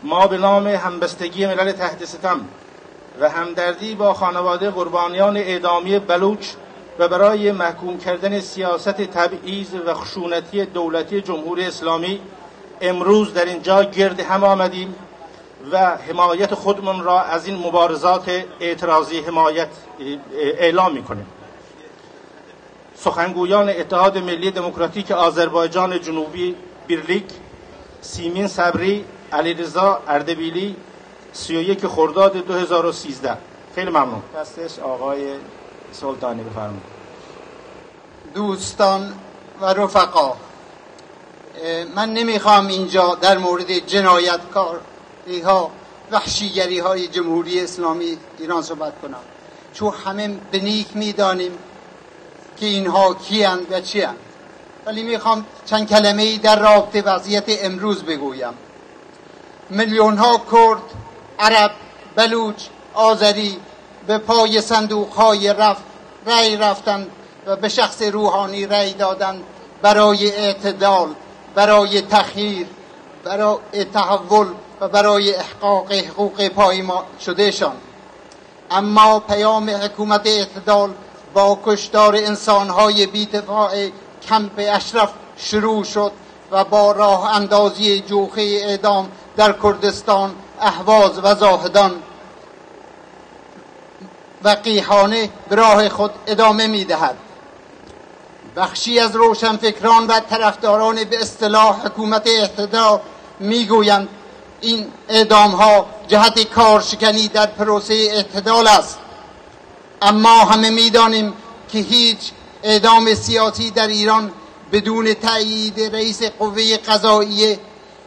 ما به نام همبستگی ملل تحت ستم و همدردی با خانوادهٔ قربانیان اعدامی بلوچ و برای محکوم کردن سیاست تبعیض و خشونتی دولتی جمهوری اسلامی امروز در اینجا گرد هم آمدیم و حمایت خودمان را از این مبارزات اعتراضی حمایت، اعلام می‌کنیم. سخنگویان اتحاد ملی دموکراتیک آذربایجان جنوبی، بیرلیک، سیمین صبری، علیرضا اردبیلی، سی و یک خرداد دو هزار و سیزده. خیلی ممنون. دستش آقای سلطانی، بفرمایید. دوستان و رفقا، اه، من نمی‌خوام اینجا در مورد جنایتکاری‌ها، وحشیگری‌های جمهوری اسلامی ایران صحبت کنم، چون همه به نیک می‌دانیم که اینها کی‌اند و چی‌اند، ولی می‌خوام چند کلمه‌ای در رابطه وضعیت امروز بگویم. میلیون‌ها کرد، عرب، بلوچ، آذری به پای صندوق‌های رف-، رأی رفتند و به شخص روحانی رأی دادند برای اعتدال، برای تغییر، برای تحول و برای احقاق حقوق پایمال شدهشان. اما پیام حکومت اعتدال با کشتار انسان‌های بی‌دفاع کمپ اشرف شروع شد و با راه اندازی جوخهٔ اعدام در کردستان، اهواز و زاهدان و قیحانه به راه خود ادامه می‌دهد. بخشی از روشنفکران و طرفداران به اصطلاح حکومت اعتدال می‌گویند این اعدام‌ها جهت کارشکنی در پروسهٔ اعتدال است، اما همه می‌دانیم که هیچ اعدام سیاسی در ایران بدون تأیید رئیس قوهٔ قضائیه،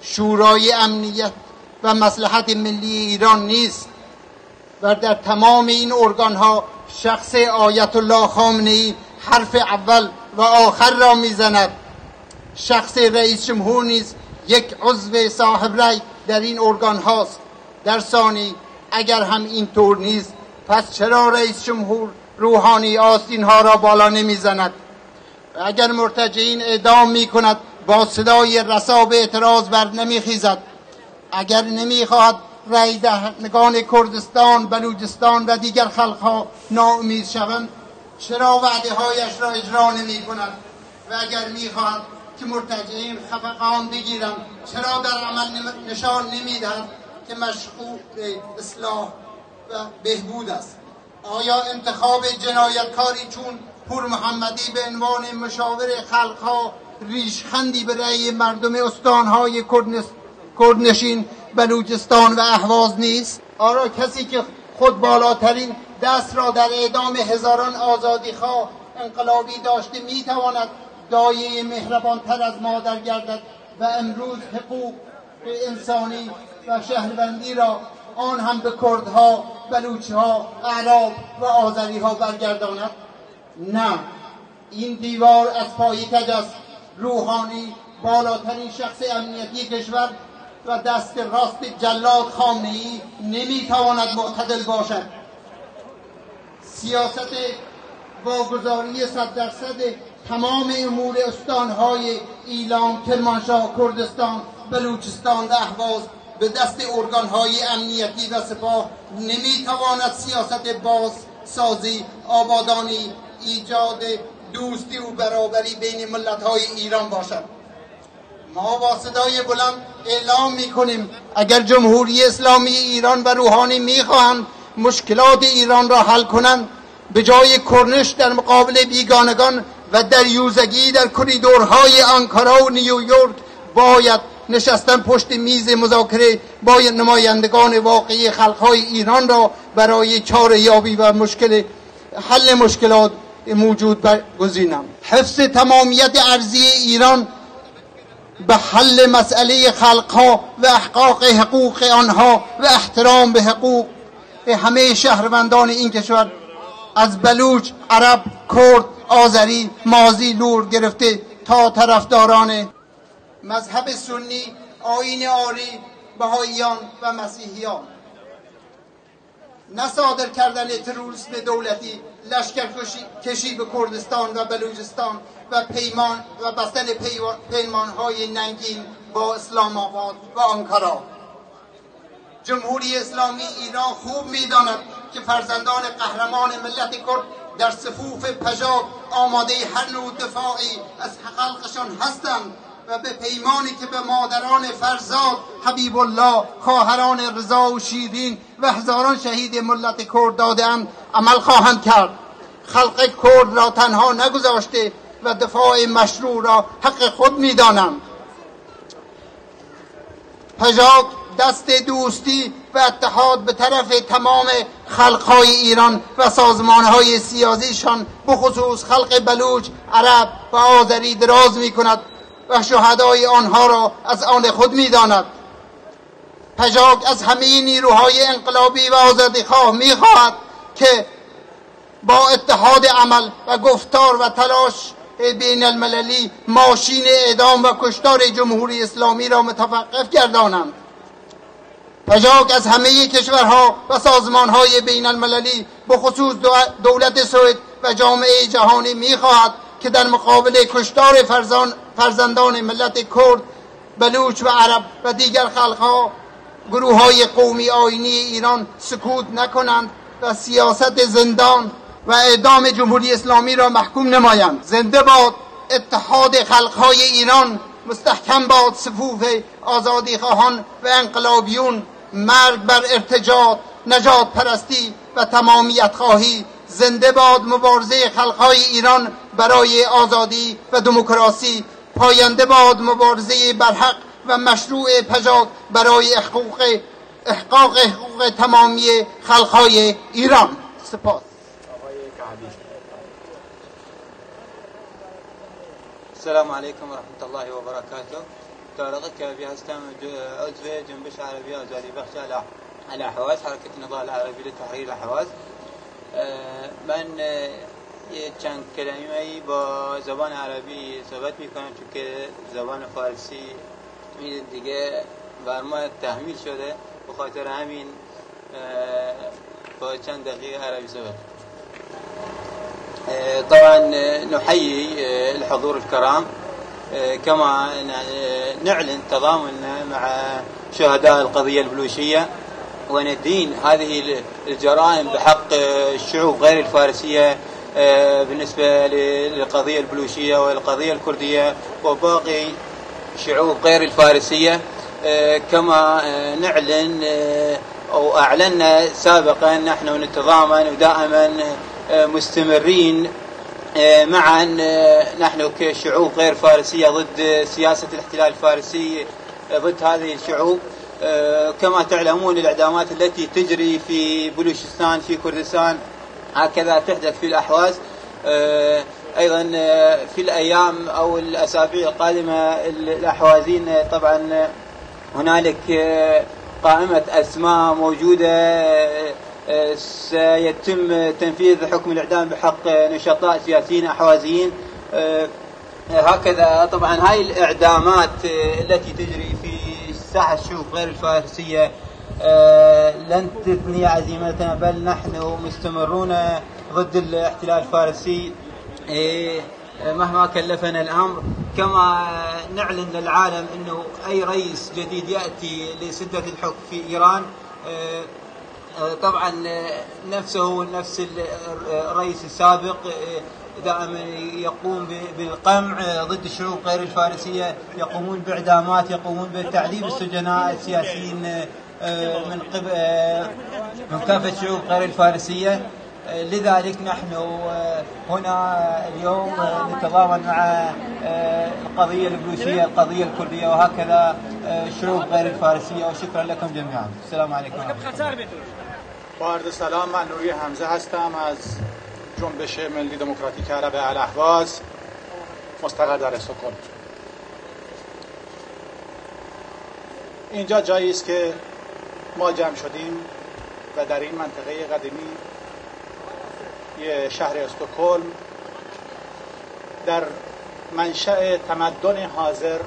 شورای امنیت و مصلحت ملی ایران نیست. و در تمام این ارگان‌ها شخص آیت‌الله خامنه‌ای حرف اول و آخر را می‌زند. شخص رئیس جمهور نیز یک عضو صاحب رأی در این ارگان‌هاست. در ثانی، اگر هم این طور نیست، پس چرا رئیس جمهور روحانی آستین‌ها را بالا نمی‌زند؟ و اگر مرتجعین اعدام می‌کند، با صدای رسا به اعتراض بر نمی‌خیزد؟ اگر نمی‌خواهد رای دهندگان کردستان، بلوچستان و دیگر خلق‌ها ناامید شوند، چرا وعده‌هایش را اجرا نمی‌کند و اگر می‌خواهد که مرتجعین خفقان بگیرند، چرا در عمل نم-، نشان نمی‌دهد که مشغول اصلاح و بهبود است؟ آیا انتخاب جنایتکاری چون پور محمدی به عنوان مشاور خلق‌ها ریشخندی به رأی مردم استان‌های کردنس-، کردنشین بلوچستان و اهواز نیست؟ آیا کسی که خود بالاترین دست را در اعدام هزاران آزادی‌خواه انقلابی داشته می‌تواند دایهٔ مهربان‌تر از مادر گردد و امروز حقوق انسانی و شهروندی را آن هم به کردها، بلوچ‌ها، اعراب و آذری‌ها برگرداند؟ نه، این دیوار از پای کج است. روحانی، بالاترین شخص امنیتی کشور و دست راست جلاد خامنه‌ای، نمی‌تواند معتدل باشد. سیاست واگذاری صد درصد تمام امور استان‌های ایلام، کرمانشاه، کردستان، بلوچستان و اهواز به دست ارگان‌های امنیتی و سپاه نمی‌تواند سیاست بازسازی، آبادانی، ایجاد دوستی و برابری بین ملت‌های ایران باشد. ما با صدای بلند اعلام می‌کنیم، اگر جمهوری اسلامی ایران و روحانی می‌خواهند مشکلات ایران را حل کنند، به جای کرنش در مقابل بیگانگان و دریوزگی در کریدورهای آنکارا و نیویورک، باید نشستن پشت میز مذاکره با نمایندگان واقعی خلق‌های ایران را برای چاره‌یابی و مشکل، حل مشکلات موجود برگزینند. حفظ تمامیت ارضی ایران به حل مسئلهٔ خلق‌ها و احقاق حقوق آنها و احترام به حقوق همهٔ شهروندان این کشور، از بلوچ، عرب، کرد، آذری، مازی، لور گرفته تا طرفداران مذهب سنی، آیین آری، بهاییان و مسیحیان. نه صادر کردن تروریسم دولتی، لشکر کشی، کشی به کردستان و بلوچستان و پیمان و بستن پیوا-، پیمان‌های ننگین با اسلام آباد و آنکارا. جمهوری اسلامی ایران خوب می‌داند که فرزندان قهرمان ملت کرد در صفوف پژاک آمادهٔ هر نوع دفاعی از خلقشان هستند و به پیمانی که به مادران فرزاد، حبیب الله، خواهران رضا و شیرین و هزاران شهید ملت کرد داده‌اند، عمل خواهند کرد. خلق کرد را تنها نگذاشته و دفاع مشروع را حق خود می‌دانند. پژاک دست دوستی و اتحاد به طرف تمام خلق‌های ایران و سازمان‌های سیاسیشان، بخصوص خلق بلوچ، عرب و آذری دراز می‌کند و شهدای آنها را از آن خود می‌داند. پژاک از همهٔ نیروهای انقلابی و آزادی‌خواه می‌خواهد که با اتحاد عمل و گفتار و تلاش بین المللی ماشین اعدام و کشتار جمهوری اسلامی را متوقف گردانند. پژاک از همهٔ کشورها و سازمان‌های بین المللی، بخصوص دو-، دولت سوئد و جامعهٔ جهانی می‌خواهد که در مقابل کشتار فرزان-، فرزندان ملت کرد، بلوچ و عرب و دیگر خلق‌ها، گروه‌های قومی آیینی ایران سکوت نکنند و سیاست زندان و اعدام جمهوری اسلامی را محکوم نمایند. زنده باد اتحاد خلق‌های ایران، مستحکم باد صفوف آزادی‌خواهان و انقلابیون، مرگ بر ارتجاع، نژادپرستی و تمامیت‌خواهی، زنده باد مبارزهٔ خلق‌های ایران برای آزادی و دموکراسی، پاینده باد مبارزهٔ برحق و مشروع پژاک برای حقوق، احقاق حقوق تمامی خلق‌های ایران. سپاس. آقای کهبی. السلام علیکم و رحمت الله و برکاته. طارق کهبی هستم، ج-، عضو جنبش عربی آزادی بخش الاح-، الاحواز، حرکت نضال عربی لتحریر الاحواز. اه، من، اه، یه چند کلمه‌ای با زبان عربی صحبت می‌کنم، چون که زبان فارسی این دیگه بر ما تحمیل شده، به خاطر همین، اه، با چند دقیقه عربی صحبت. اه، طبعا، اه، نحيي، اه، الحضور الكرام، اه، كما ن-، نعلن تضامننا مع شهداء القضية البلوشية، وندين هذه ال-، الجرائم بحق، اه، الشعوب غير الفارسية، آه، بالنسبة للقضية البلوشية والقضية الكردية وباقي شعوب غير الفارسية، آه، كما، آه، نعلن، آه، أو أعلنا سابقا، نحن نتضامن ودائما، آه، مستمرين، آه، معا، آه، نحن كشعوب غير فارسية ضد سياسة الاحتلال الفارسي، آه، ضد هذه الشعوب. آه، كما تعلمون، الإعدامات التي تجري في بلوشستان، في كردستان، هكذا تحدث في الأحواز. آه، أيضا، آه، في الأيام أو الأسابيع القادمة، ال-، الأحوازين، آه، طبعا، آه، هنالك، آه، قائمة أسماء موجودة، آه، آه، سيتم تنفيذ حكم الإعدام بحق نشطاء سياسيين أحوازيين. آه، هكذا طبعا هاي الإعدامات، آه، التي تجري في ساحة الشعوب غير الفارسية، آه، لن تثني عزيمتنا، بل نحن مستمرون ضد الاحتلال الفارسي، آه، مهما كلفنا الأمر. كما نعلن للعالم أنه أي رئيس جديد يأتي لسدة الحكم في إيران، آه، آه، طبعا، آه، نفسه نفس ال-، آه، الرئيس السابق، آه، دائما يقوم ب-، بالقمع، آه، ضد الشعوب غير الفارسية، يقومون بإعدامات، يقومون بتعذيب السجناء السياسيين، آه، آه، من قبل، آه، من كافة الشعوب غير الفارسية. آه، لذلك نحن، آه، هنا اليوم، آه، نتضامن مع، آه، القضية البلوشية، القضية الكردية، وهكذا، آه، الشعوب غير الفارسية. وشكرا لكم جميعا. السلام عليكم ورحمة الله. با عرض سلام، من نوری حمزه هستم از جنبش ملی دموکراتیک عرب الاحواز، مستقر در استکهلم. اینجا جایی است که ما جمع شدیم و در این منطقهٔ قدیمی شهر استکهلم، در منشأ تمدن حاضر،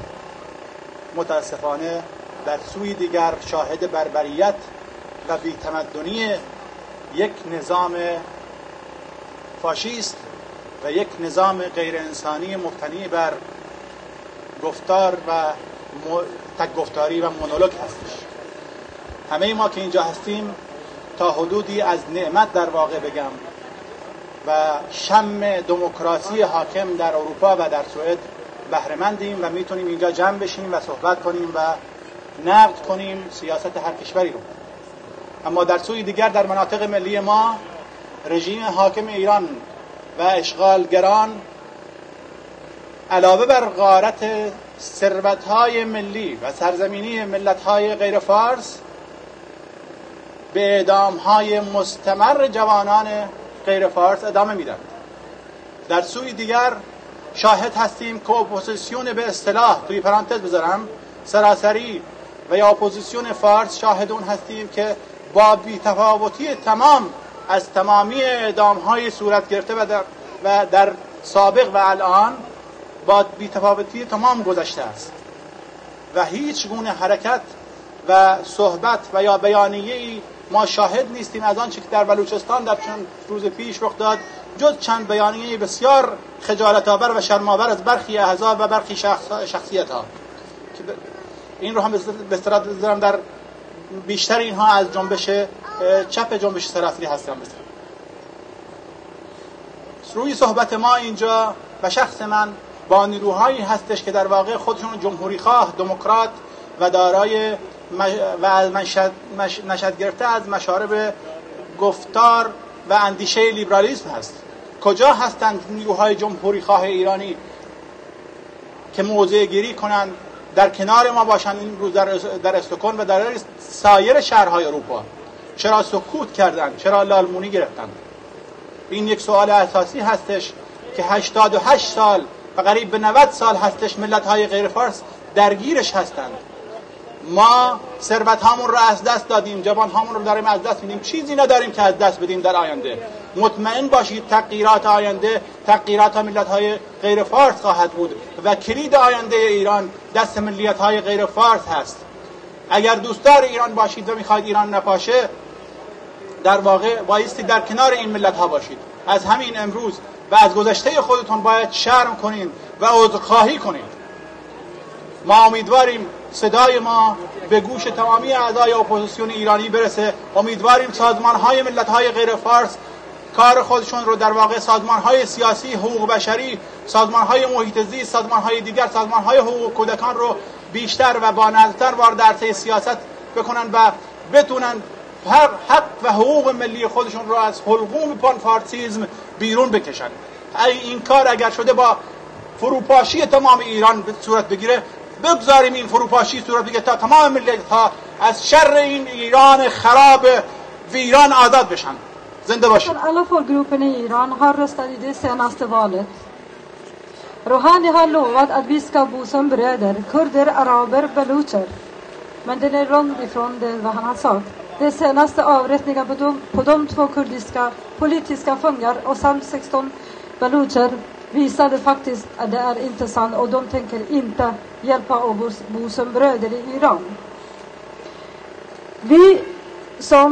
متاسفانه در سوی دیگر شاهد بربریت و بی‌تمدنی یک نظام فاشیست و یک نظام غیر انسانی مبتنی بر گفتار و مو-، تک گفتاری و مونولوگ هستش. همهٔ ما که اینجا هستیم، تا حدودی از نعمت، در واقع بگم، و شم دموکراسی حاکم در اروپا و در سوئد بهره‌مندیم و می‌تونیم اینجا جمع بشیم و صحبت کنیم و نقد کنیم سیاست هر کشوری رو. اما در سوی دیگر، در مناطق ملی ما، رژیم حاکم ایران و اشغالگران علاوه بر غارت ثروت‌های ملی و سرزمینی ملت‌های غیر فارس، به اعدام‌های مستمر جوانان غیر فارس ادامه می‌دهد. در سوی دیگر، شاهد هستیم که اپوزیسیون، به اصطلاح، توی پرانتز بذارم، سراسری و یا اپوزیسیون فارس، شاهد اون هستیم که با بی‌تفاوتی تمام از تمامی اعدام‌های صورت گرفته و در، و در سابق و الان با بی‌تفاوتی تمام گذشته است و هیچ گونه حرکت و صحبت و یا بیانیه‌ای ما شاهد نیستیم از آنچه که در بلوچستان در چند روز پیش رخ داد، جز چند بیانیهٔ بسیار خجالت‌آور و شرم‌آور از برخی احزاب و برخی شخص، شخصیت‌ها که ب-، این رو هم به اصطلاح در بیشتر اینها از جنبش، اه، چپ جنبش سراسری هستن. روی صحبت ما اینجا و شخص من با نیروهایی هستش که در واقع خودشون جمهوری‌خواه، دموکرات و دارای مش-، و از منشأ-، مش-، نشأت گرفته از مشارب گفتار و اندیشهٔ لیبرالیسم هست. کجا هستند نیروهای جمهوری‌خواه ایرانی که موضع گیری کنند، در کنار ما باشند، این روز در، در استکهلم و در سایر شهرهای اروپا؟ چرا سکوت کردند؟ چرا لالمونی گرفتند؟ این یک سوال اساسی هستش که هشتاد و هشت سال و قریب به نود سال هستش ملت‌های غیر فارس درگیرش هستند. ما ثروت هامون رو از دست دادیم، جوان هامون رو داریم از دست میدیم، چیزی نداریم که از دست بدیم در آینده. مطمئن باشید تغییرات آینده، تغییرات ملت‌های غیر فارس خواهد بود و کلید آیندهٔ ایران دست ملیت‌های غیر فارس هست. اگر دوستدار ایران باشید و می‌خواهید ایران نپاشه، در واقع بایستی در کنار این ملت‌ها باشید. از همین امروز و از گذشتهٔ خودتون باید شرم کنین و عذرخواهی کنین. ما امیدواریم صدای ما به گوش تمامی اعضای اپوزیسیون ایرانی برسه. امیدواریم سازمان‌های ملت‌های غیر فارس کار خودشون رو در واقع سازمان‌های سیاسی، حقوق بشری، سازمان‌های محیط زیست، سازمان‌های دیگر، سازمان‌های حقوق کودکان رو بیشتر و با نزدتر وارد عرصهٔ سیاست بکنن و بتونن حق، حق و حقوق ملی خودشون رو از حلقوم پان‌فارسیسم بیرون بکشن. ای این کار اگر شده با فروپاشی تمام ایران به صورت بگیره، بگذاریم این فروپاشی صورت بگیره تا تمام ملت‌ها از شر این ایران خراب ویران آزاد بشن. زنده باشید. Alla folkgrupper i Iran har röstat i det senaste valet. Rohani har lovat att vi ska bo som bröder, kurder, araber, balucher. Men det är långt ifrån det vad han har sagt. De senaste avrättningarna på de, på de två kurdiska politiska fångar och samt sexton balucher visade faktiskt att det är inte sant och de tänker inte hjälpa och bo, bo som bröder i Iran. Vi som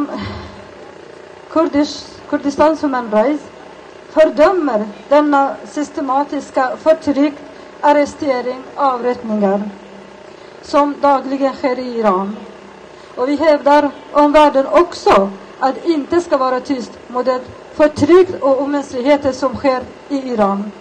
Kurdish, Kurdistans Human Rights fördömer denna systematiska förtryck, arrestering, avrättningar som dagligen sker i Iran. Och vi hävdar omvärlden också att inte ska vara tyst mot det förtryck och omänskligheter som sker i Iran.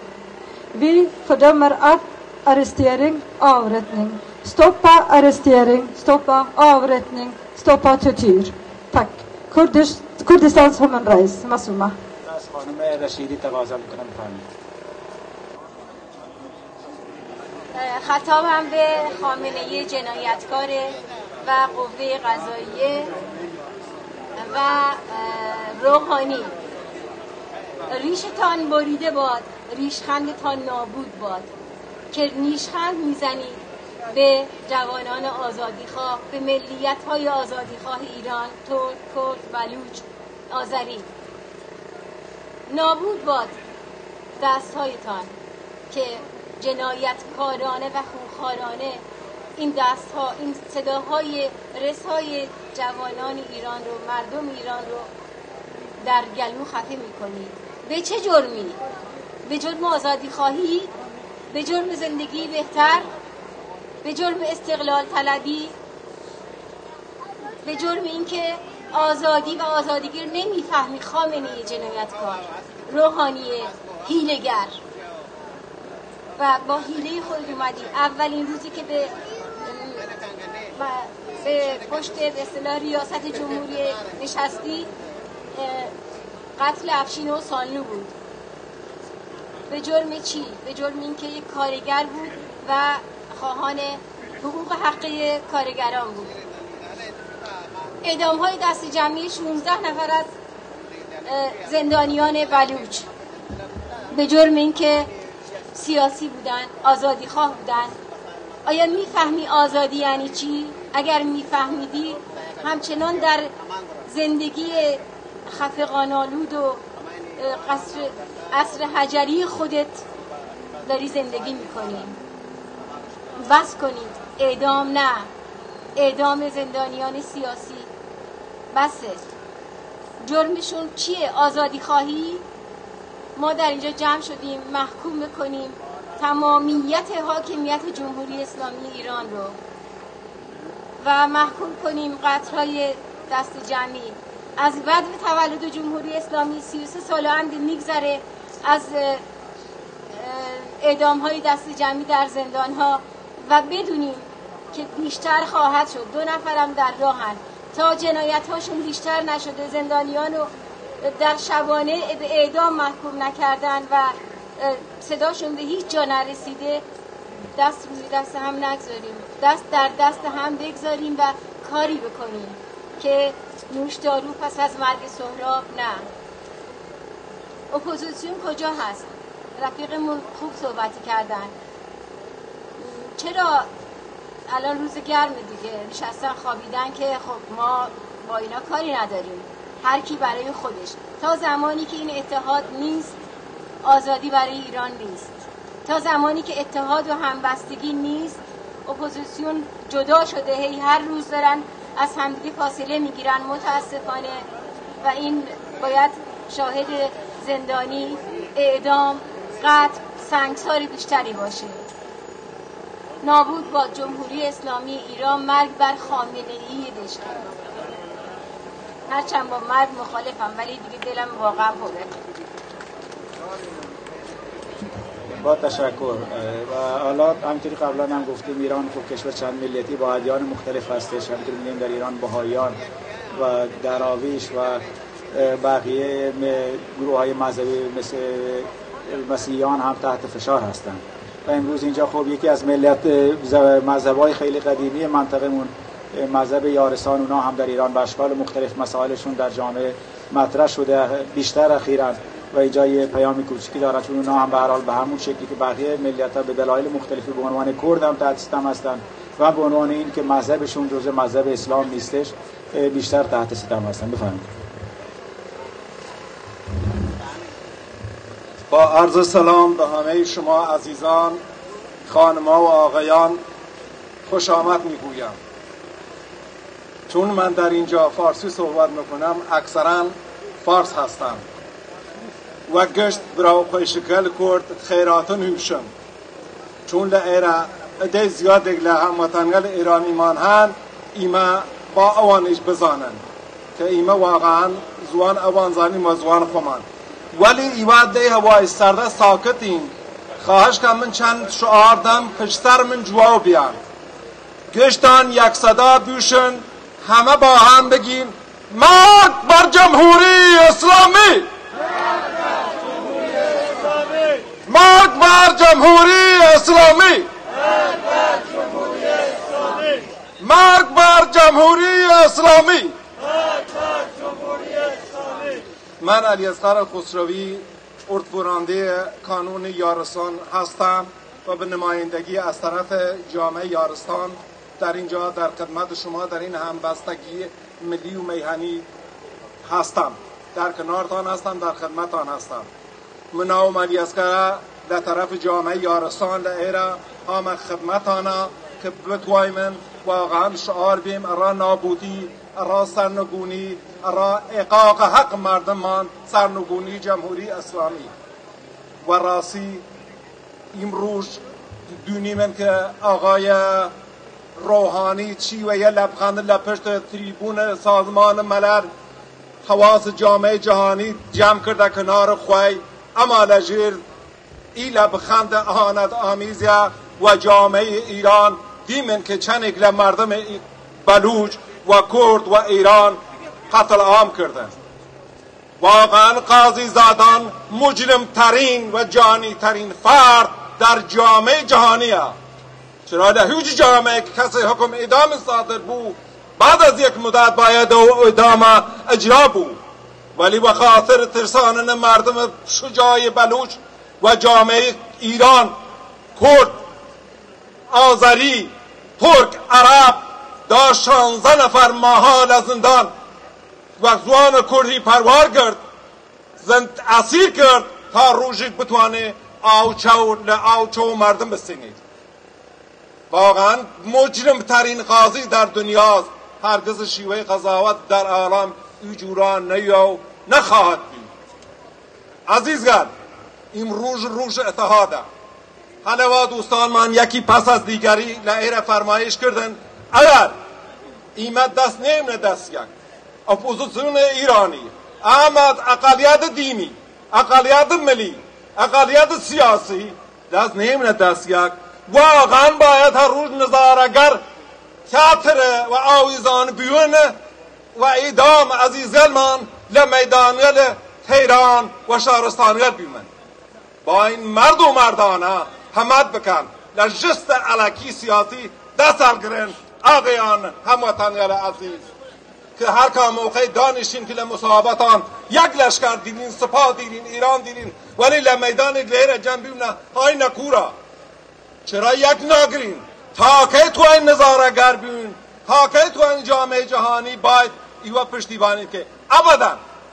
Vi fördömer all arrestering, avrättning. Stoppa arrestering, stoppa avrättning, stoppa tortyr. Tack. Kurdish, Kurdistans Human Rights, Masuma. از خانم رشیدی تقاضا می‌کنم، بفرمایید. خطابم به خامنه‌ای جنایتکار و قوهٔ قضائیه و، اه، روحانی. ریشتان بریده باد، ریشخندتان نابود باد که نیشخند می‌زنید به جوانان آزادیخواه، به ملیت‌های آزادیخواه ایران، ترک، کرد، بلوچ، آذری. نابود باد دست‌هایتان که جنایتکارانه و خونخوارانه این دست‌ها، این صداهای رسای جوانان ایران رو، مردم ایران رو در گلو خفه می‌کنید. به چه جرمی؟ به جرم آزادی‌خواهی؟ به جرم زندگی بهتر؟ به جرم استقلال طلبی؟ به جرم اینکه آزادی و آزادیگیر نمی‌فهمی، خامنه‌ای جنایتکار، روحانی حیله‌گر، و با حیلهٔ خود اومدی. اولین روزی که به، به پشت، به اصطلاح، ریاست جمهوری نشستی، اه، قتل افشین و سانلو بود. به جرم چی؟ به جرم اینکه یک کارگر بود و خواهان حقوق حقی کارگران بود. اعدام‌های دست جمعی شانزده نفر از، اه، زندانیان بلوچ به جرم اینکه سیاسی بودن، آزادی‌خواه بودن. آیا می‌فهمی آزادی یعنی چی؟ اگر می‌فهمیدی، همچنان در زندگی خفقان‌آلود و، اه، قصر، عصر حجری خودت داری زندگی می‌کنی. بس کنید، اعدام نه، اعدام زندانیان سیاسی بسه. جرمشون چیه؟ آزادی‌خواهی؟ ما در اینجا جمع شدیم محکوم بکنیم تمامیت حاکمیت جمهوری اسلامی ایران رو و محکوم کنیم قتل‌های دست جمعی. از بعد تولد جمهوری اسلامی سی و سه سال و اند می‌گذره از، اه، اعدام‌های دست جمعی در زندان‌ها و بدونیم که بیشتر خواهد شد. دو نفرم در راهن. تا جنایت‌هاشون بیشتر نشده، زندانیان رو در شبانه به اعدام محکوم نکردن و، اه، صداشون به هیچ جا نرسیده، دست روی دست هم نگذاریم، دست در دست هم بگذاریم و کاری بکنیم که نوشدارو پس از مرگ سهراب نه. اپوزیسیون کجا هست؟ رفیقمون خوب صحبتی کردن. چرا الان روز گرم دیگه نشستن خوابیدن که خب ما با اینا کاری نداریم، هر کی برای خودش. تا زمانی که این اتحاد نیست، آزادی برای ایران نیست. تا زمانی که اتحاد و همبستگی نیست، اپوزیسیون جدا شده، هی هر روز دارن از همدیگه فاصله می‌گیرن، متاسفانه. و این باید شاهد زندانی، اعدام، قتل، سنگسار بیشتری باشه. نابود باد جمهوری اسلامی ایران، مرگ بر خامنه‌ای دشمن. هرچند با مرگ مخالفم، ولی دیگه دلم واقعا پره. با تشکر. و حالا همینطوری قبلاً هم گفتیم، ایران خب کشور چند ملیتی با ادیان مختلف هستش. همینطور می‌بینیم در ایران بهاییان و دراویش و بقیه م-، گروه‌های مذهبی مثل مسیحیان هم تحت فشار هستند. و امروز اینجا خب یکی از ملت، ز-، مذهب‌های خیلی قدیمی منطقه‌مون، مذهب یارسان، اونا هم در ایران به اشکال مختلف مسائلشون در جامعه مطرح شده، بیشتر اخیراً. و اینجا یه پیام کوچیکی دارن، چون اونا هم به هر حال به همون شکلی که بقیه ملیت‌ها به دلایل مختلفی به عنوان کرد هم تحت ستم هستن و به عنوان این که مذهبشون جزء مذهب اسلام نیستش، اه، بیشتر تحت ستم هستن. بفرمایید. با عرض سلام به همهٔ شما عزیزان، خانم‌ها و آقایان خوش آمد می‌گویم. چون من در اینجا فارسی صحبت می‌کنم، اکثراً فارس هستم و گشت برا خوش گل کرد خیراتن هوشم. چون لە ئێرە ئەدەی زیادێک لە هەموەتانگەل ئێرانیمان هەن، ئیمە با ئەوانیش بزانن کە ئیمە واقعاً زوان ئەوان زانین و زوان خۆمان. وەلی ئیوە دەی هەوای سەردە ساکتین. خواهش کە من چەند شعار دەم، پشت سەر من جواب بیان. گشتان یەک سەدا بوشن، هەمە با هەم بگین، مرگ بر جمهوری اسلامی! مرگ بر جمهوری اسلامی! مرگ بر جمهوری اسلامی! من علی اصغر خسروی، اردبرندهٔ کانون یارسان هستم و به نمایندگی از طرف جامعهٔ یارسان در اینجا در خدمت شما در این همبستگی ملی و میهنی هستم، در کنارتان هستم، در خدمتتان هستم. من ناوم علی اصغر، لە طرف جامعهٔ یارسان لە ئێرە ئامە خدمتانا کە بتوایمن واقعاً شعار بیم ئەڕا نابودی، ئەڕا سەرنگونی، ئەڕا ئێقاق حەق مەردمان، سەرنگونی جمهوری ئیسلامی. و ڕاستی ئیمڕوژ دونیمن کە ئاغای ڕۆحانی چی وە یە لەبخەند لە پشت تریبون سازمان ملل حواس جامعهٔ جهانی جمع کردە کنار خوەی، ئەما لە ژێر ئی لەبخەند ئەهانەت ئامیزە و جامعهٔ ئیران دیمن کە چەنێک لە مەردم بەلوچ و کورد و ئیران قەتل عام کردن. واقعاً قاضی زادان مجرم‌ترین و جانی‌ترین فرد در جامعهٔ جهانیه. چرا در هیچ جامعه که کسی حکم اعدام صادر بو، بعد از یک مدت باید او اعدام اجرا بو، ولی و خاطر ترسانن مردم شجاع بلوچ و جامعهٔ ایران، کرد، آذری، ترک، عرب، دا شانزده نفر ماها لە زندان و زوان کردی پروار کرد، زند اسیر کرد تا روژی بتوانه آوچو لە آوچو مردم بسینید. واقعاً مجرم‌ترین قاضی در دنیاست. هرگز شیوهٔ قضاوت در عالم ای جورا نیو نخواهد بود. عزیزگان، امروز روز اتحاده. هلوا دوستان من یکی پس از دیگری لە ئێرە فرمایش کردن، اگر ئیمە دەست نێمنە دەست یەک، ئۆپۆزیسیۆنێ ئیرانی، ئەمە ئەقەلیەت دینی، ئەقەلیەت ملی، ئەقەلیەت سیاسی، دەست نێمنە دەست یەک. واقعاً باید هەر روز نزارەگەر تیاتر و ئاویزان بیون و ئیدام عزیزگەلمان لە مەیدانگەل تەیران و شارستانگەل بیمن. با این مرد و مردانه همت بکن، لە ژست ئەلەکی سیاسی دەست هەڵگرن. ئاغیان هەموەتانگەل عزیز، کە هەر کا موقع دانیشین کە لە مصاحبەتان یک لشکر دیرین، سپاه دیرین، ئیران دیرین، وەلی لە مەیدانێک لە ئێرە جەم بیونە، های نەکورە. چرا یک ناگرین؟ تا کەی توانین نزارەگەر بوین؟ تا کەی توانین جامعهٔ جهانی باید ئیوە پشتیبانی کە؟ ابداً.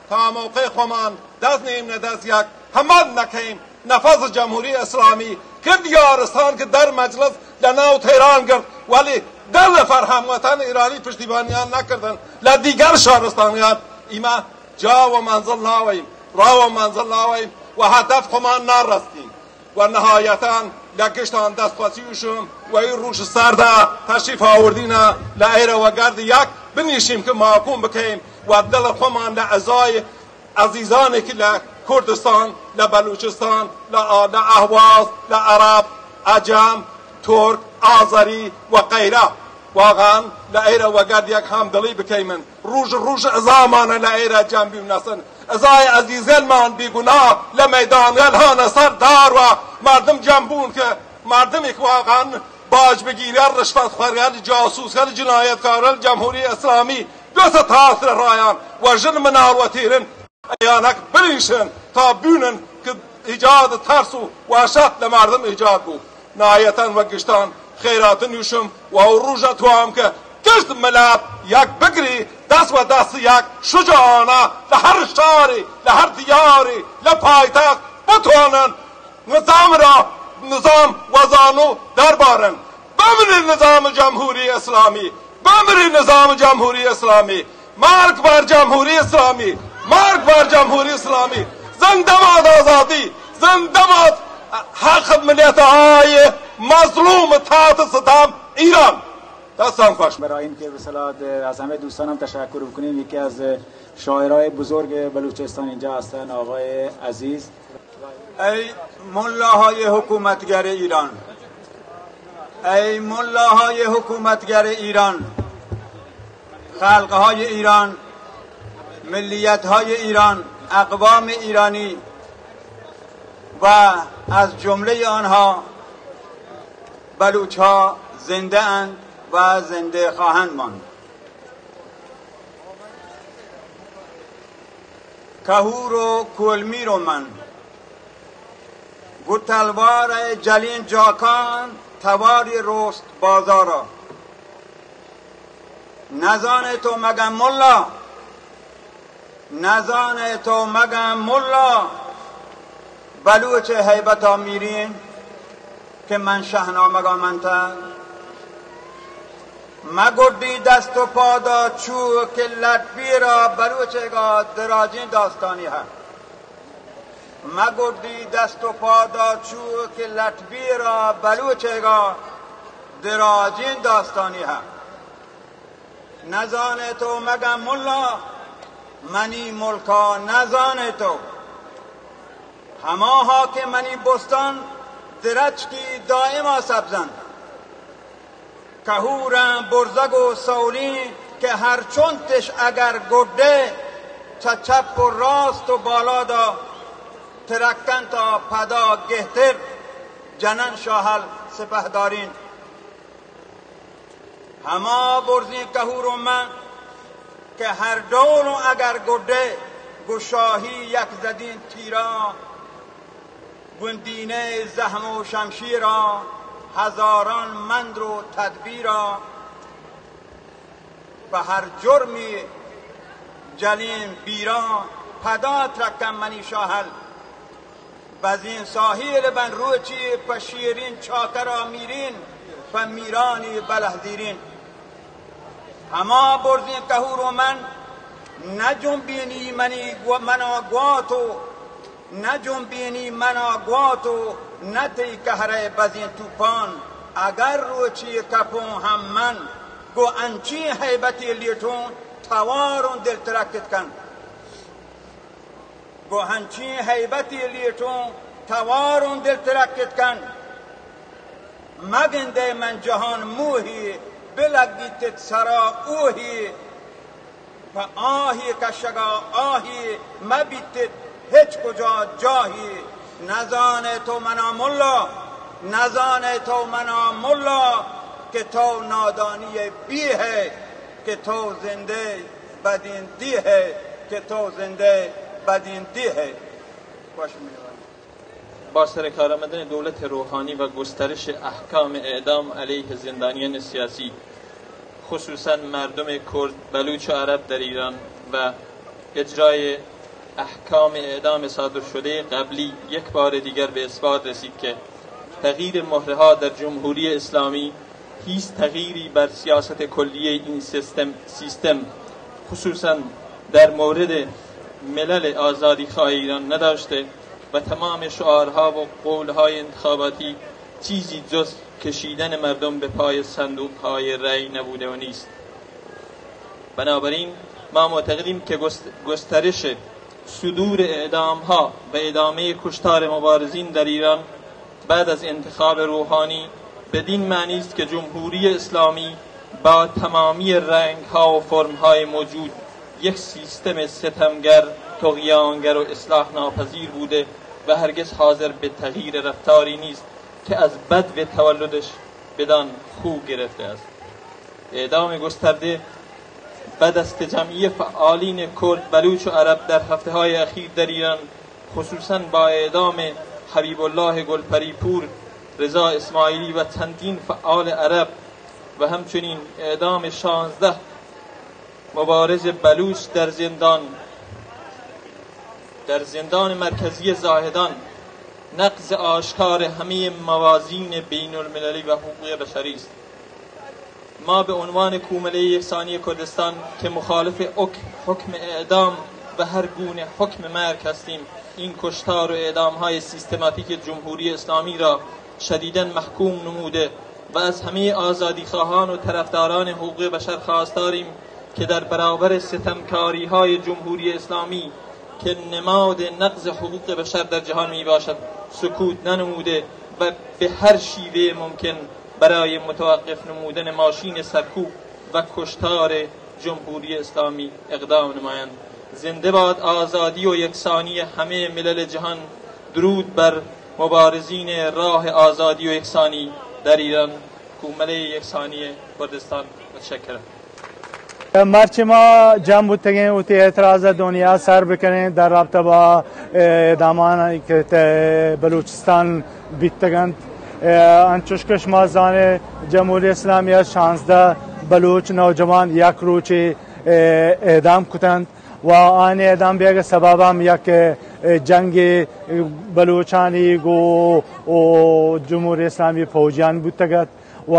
تا موقع خوەمان دەست نێمنە دەست یەک، همت نەکەیم، نەفەز جمهوری ئیسلامی کرد یارسان کە در مجلس لە ناو تەیران گرت، وەلی دە نەفەر هەموەتان ئیرانی پشتیبانیان نەکردن لە دیگر شارستانیان. ئیمە جا و منزل ناوەیم، ڕا و منزل ناوەیم و هەدەف خوەمان نارەستین. و نهایەتاً لە گشتان دەستخوەسی وشم و ئی روژ سەردە تەشریف ئاوردینە لە ئێرە وەگەرد یەک بنیشیم کە ماکوم بکەیم و دل خو مان لە ئەزای ئەزیزانێکی لە کوردستان، لە بەلوچستان، لە ئا-، لە ئەهواز، لە عەرەب، عەجەم، تورک، ئازەری و غەیرە. واقعاً لە ئێرە وەگەرد یەک هەمدڵی بکەیمن. ڕوژ ڕوژ ئەزامانە لە ئێرە جەم بیونەسن. ئەزای ئەزیزەنمان بیگوناه لە مەیدانگەل هانە سەر دار و مردم جەم بوون کە مردمێک واقعاً باج بگیرە، ڕشوەت خوەرگەل، جاسوسگەل، جنایەتکارەل جمهوری ئیسلامی دو سە تاسرە ڕایان و ژن مناڵ وەتیرن ئەیانەک بریشن تا بوونن کە ئیجاد ترس و وەشەت لە مردم ئیجاد بوو. نایەتەن وە گشتان خێراتن یوشم و ئەو ڕوژە توام کە گشت ملت یەک بگری، دەس وە دەس یەک شجاعانە لە هەر شاری، لە هەر دیاری، لە پایتەخت بتوانن نظام را، نظام وە زانو دەربارن. بمری نظام جمهوری ئیسلامی، بمری نظام جمهوری ئیسلامی. مرگ بر جمهوری ئیسلامی، مرگ بر جمهوری ئیسلامی. زنده باد آزادی، زنده باد حق ملت های مظلوم تحت ستم ایران. دستان خوش. برای اینکه به اصطلاح از همه دوستانم تشکر بکنیم، یکی از شاعرای بزرگ بلوچستان اینجا هستن، آقای عزیز. ای ملاهای حکومتگر ایران، ای ملاهای حکومتگر ایران، خلقهای ایران، ملیتهای ایران، اقوام ایرانی و از جملهٔ آنها بلوچ‌ها زنده اند و زنده خواهند ماند. کهور و کولمیر و من، گو تلوار جلین جاکان تواری روست بازارا. نزانے تو مگن ملا، نزانے تو مگن ملا، بلوچ ہیبتا میرین کہ من شہنامگا منتگ. مگڈی دست و پادا چو کہ لٹ پیرا بلوچیگا دراجیں داستانی ہے. مگڈی دست و پادا چو کہ لٹ پیرا بلوچیگا دراجیں داستانی ہے. نزانے تو مگن ملا، منی ملکا نزانے تو. ہماہا کہ منی بستان درچکی دائما سبزن. کہورن برزگ و سولین کہ ہر چنتش اگر گڈے چہ چپ و راست و بالادا ترکن تا پدا گہتر جنن شاہل سپہدارین. ہما برزیں کہور و من کہ ہر ڈول و اگر گڈے گو شاہی یک زدین تیرا، گون دینہ زہم و شمشیرا، ہزاران مندر و تدبیرا، پہ ہر جرمی جلین بیرا، پدا ترکن منی شاہل. بزین ساحیل بن روچی پہ شیرین چاکرا میرین، پہ میرانی بلہ زیرین. ہما برزین کہور و من نہ جنبینی منی گو-، منا گوات و نہ جنبینی منا گوات و نہ تئی کہرے بزین توپان. اگر روچی کپون ہم من گو انچین ہیبتی لیٹون توارون دل ترکت کن. گو ہنچیں ہیبتی لیٹوں تواروں دل ترکت کن. مگندے من جہان موہی، بلگیتت سرا اوہی. پہ آہی کشگا آہی، مبیتت ہچ کجا جاہی. نزانے تو منا ملا، نزانے تو منا ملا، کہ تو نادانی بی ہے، کہ تو زندے بدین دی ہے، کہ تو زندے بدین دی ہے. خوش مہربانی. با سر کارمردن دولت روحانی و گسترش احکام اعدام علیه زندانیان سیاسی، خصوصاً مردم کرد، بلوچ و عرب در ایران و اجرای احکام اعدام صادر شده قبلی، یک بار دیگر به اثبات رسید که تغییر مهره‌ها در جمهوری اسلامی هیچ تغییری بر سیاست کلی این سیستم، سیستم، خصوصاً در مورد ملل آزادی‌خواه ایران نداشته و تمام شعارها و قولهای انتخاباتی چیزی جز کشیدن مردم به پای صندوق‌های رأی نبوده و نیست. بنابراین ما معتقدیم که گست-، گسترش صدور اعدام‌ها و ادامهٔ کشتار مبارزین در ایران بعد از انتخاب روحانی بدین معنی است که جمهوری اسلامی با تمامی رنگ‌ها و فرم‌های موجود یک سیستم ستمگر، طغیانگر و اصلاح ناپذیر بوده و هرگز حاضر به تغییر رفتاری نیست که از بدو تولدش بدان خو گرفته است. اعدام گسترده و دست جمعی فعالین کرد، بلوچ و عرب در هفته‌های اخیر در ایران، خصوصاً با اعدام حبیب الله گلپری پور، رضا اسماعیلی و چندین فعال عرب و همچنین اعدام شانزده مبارز بلوچ در زندان، در زندان مرکزی زاهدان، نقض آشکار همهٔ موازین بین المللی و حقوق بشری است. ما به عنوان کوملهٔ یکسانی کردستان که مخالف حک-، حکم اعدام و هر گونه حکم مرگ هستیم، این کشتار و اعدام‌های سیستماتیک جمهوری اسلامی را شدیداً محکوم نموده و از همهٔ آزادی‌خواهان و طرفداران حقوق بشر خواستاریم که در برابر ستمکاری‌های جمهوری اسلامی که نماد نقض حقوق بشر در جهان می‌باشد، سکوت ننموده و به هر شیوهٔ ممکن برای متوقف نمودن ماشین سرکوب و کشتار جمهوری اسلامی اقدام نمایند. زنده باد آزادی و یکسانی همهٔ ملل جهان. درود بر مبارزین راه آزادی و یکسانی در ایران. کوملهٔ یکسانی کردستان. متشکرم. مرچی ما جمع بوتگیں وتی اعتراض دنیا سر بکنیں در رابطہ با، اه، اعدامان کہ تہ بلوچستان بیتگنت۔ اه، انچوش کہ شما زانے جمہوری اسلامی ء شانزدہ بلوچ نوجوان یک روچے، اه، اعدام کتنت و آنی اعدام بیگ سبب ہم یک، اه، جنگ بلوچانی گو و جمہوری اسلامی فوجیان بوتگ ات و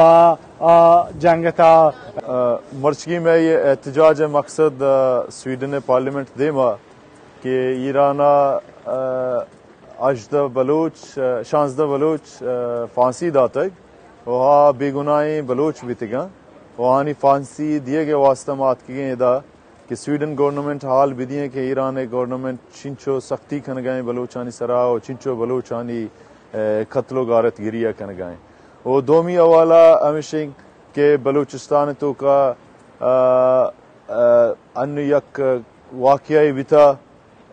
آ جنگ تا۔ ء، مرچگی مئے اے احتجاج ء مقصد، ء، سویڈن ء پارلیمنٹ دیما کہ ایران ء، ء، ہژدہ بلوچ، ء، شانزدہ بلوچ، ء، پھانسی داتگ و آ بے گناہیں بلوچ بیتگاں و آنی پھانسی دیگ ء واستہ ما اتکگیں ادا۔ کہ سویڈن گورنمنٹ حال بدیئیں کہ ایران ء گورنمنٹ چنچو سختی کنگائیں بلوچانی سرا و چنچو بلوچانی، ء، قتل و غارت گری ء کنگائیں۔ و دومی حوالہ ہمیش انت کہ بلوچستان توکا، ء، ء، انو یک واقعہ بیتا،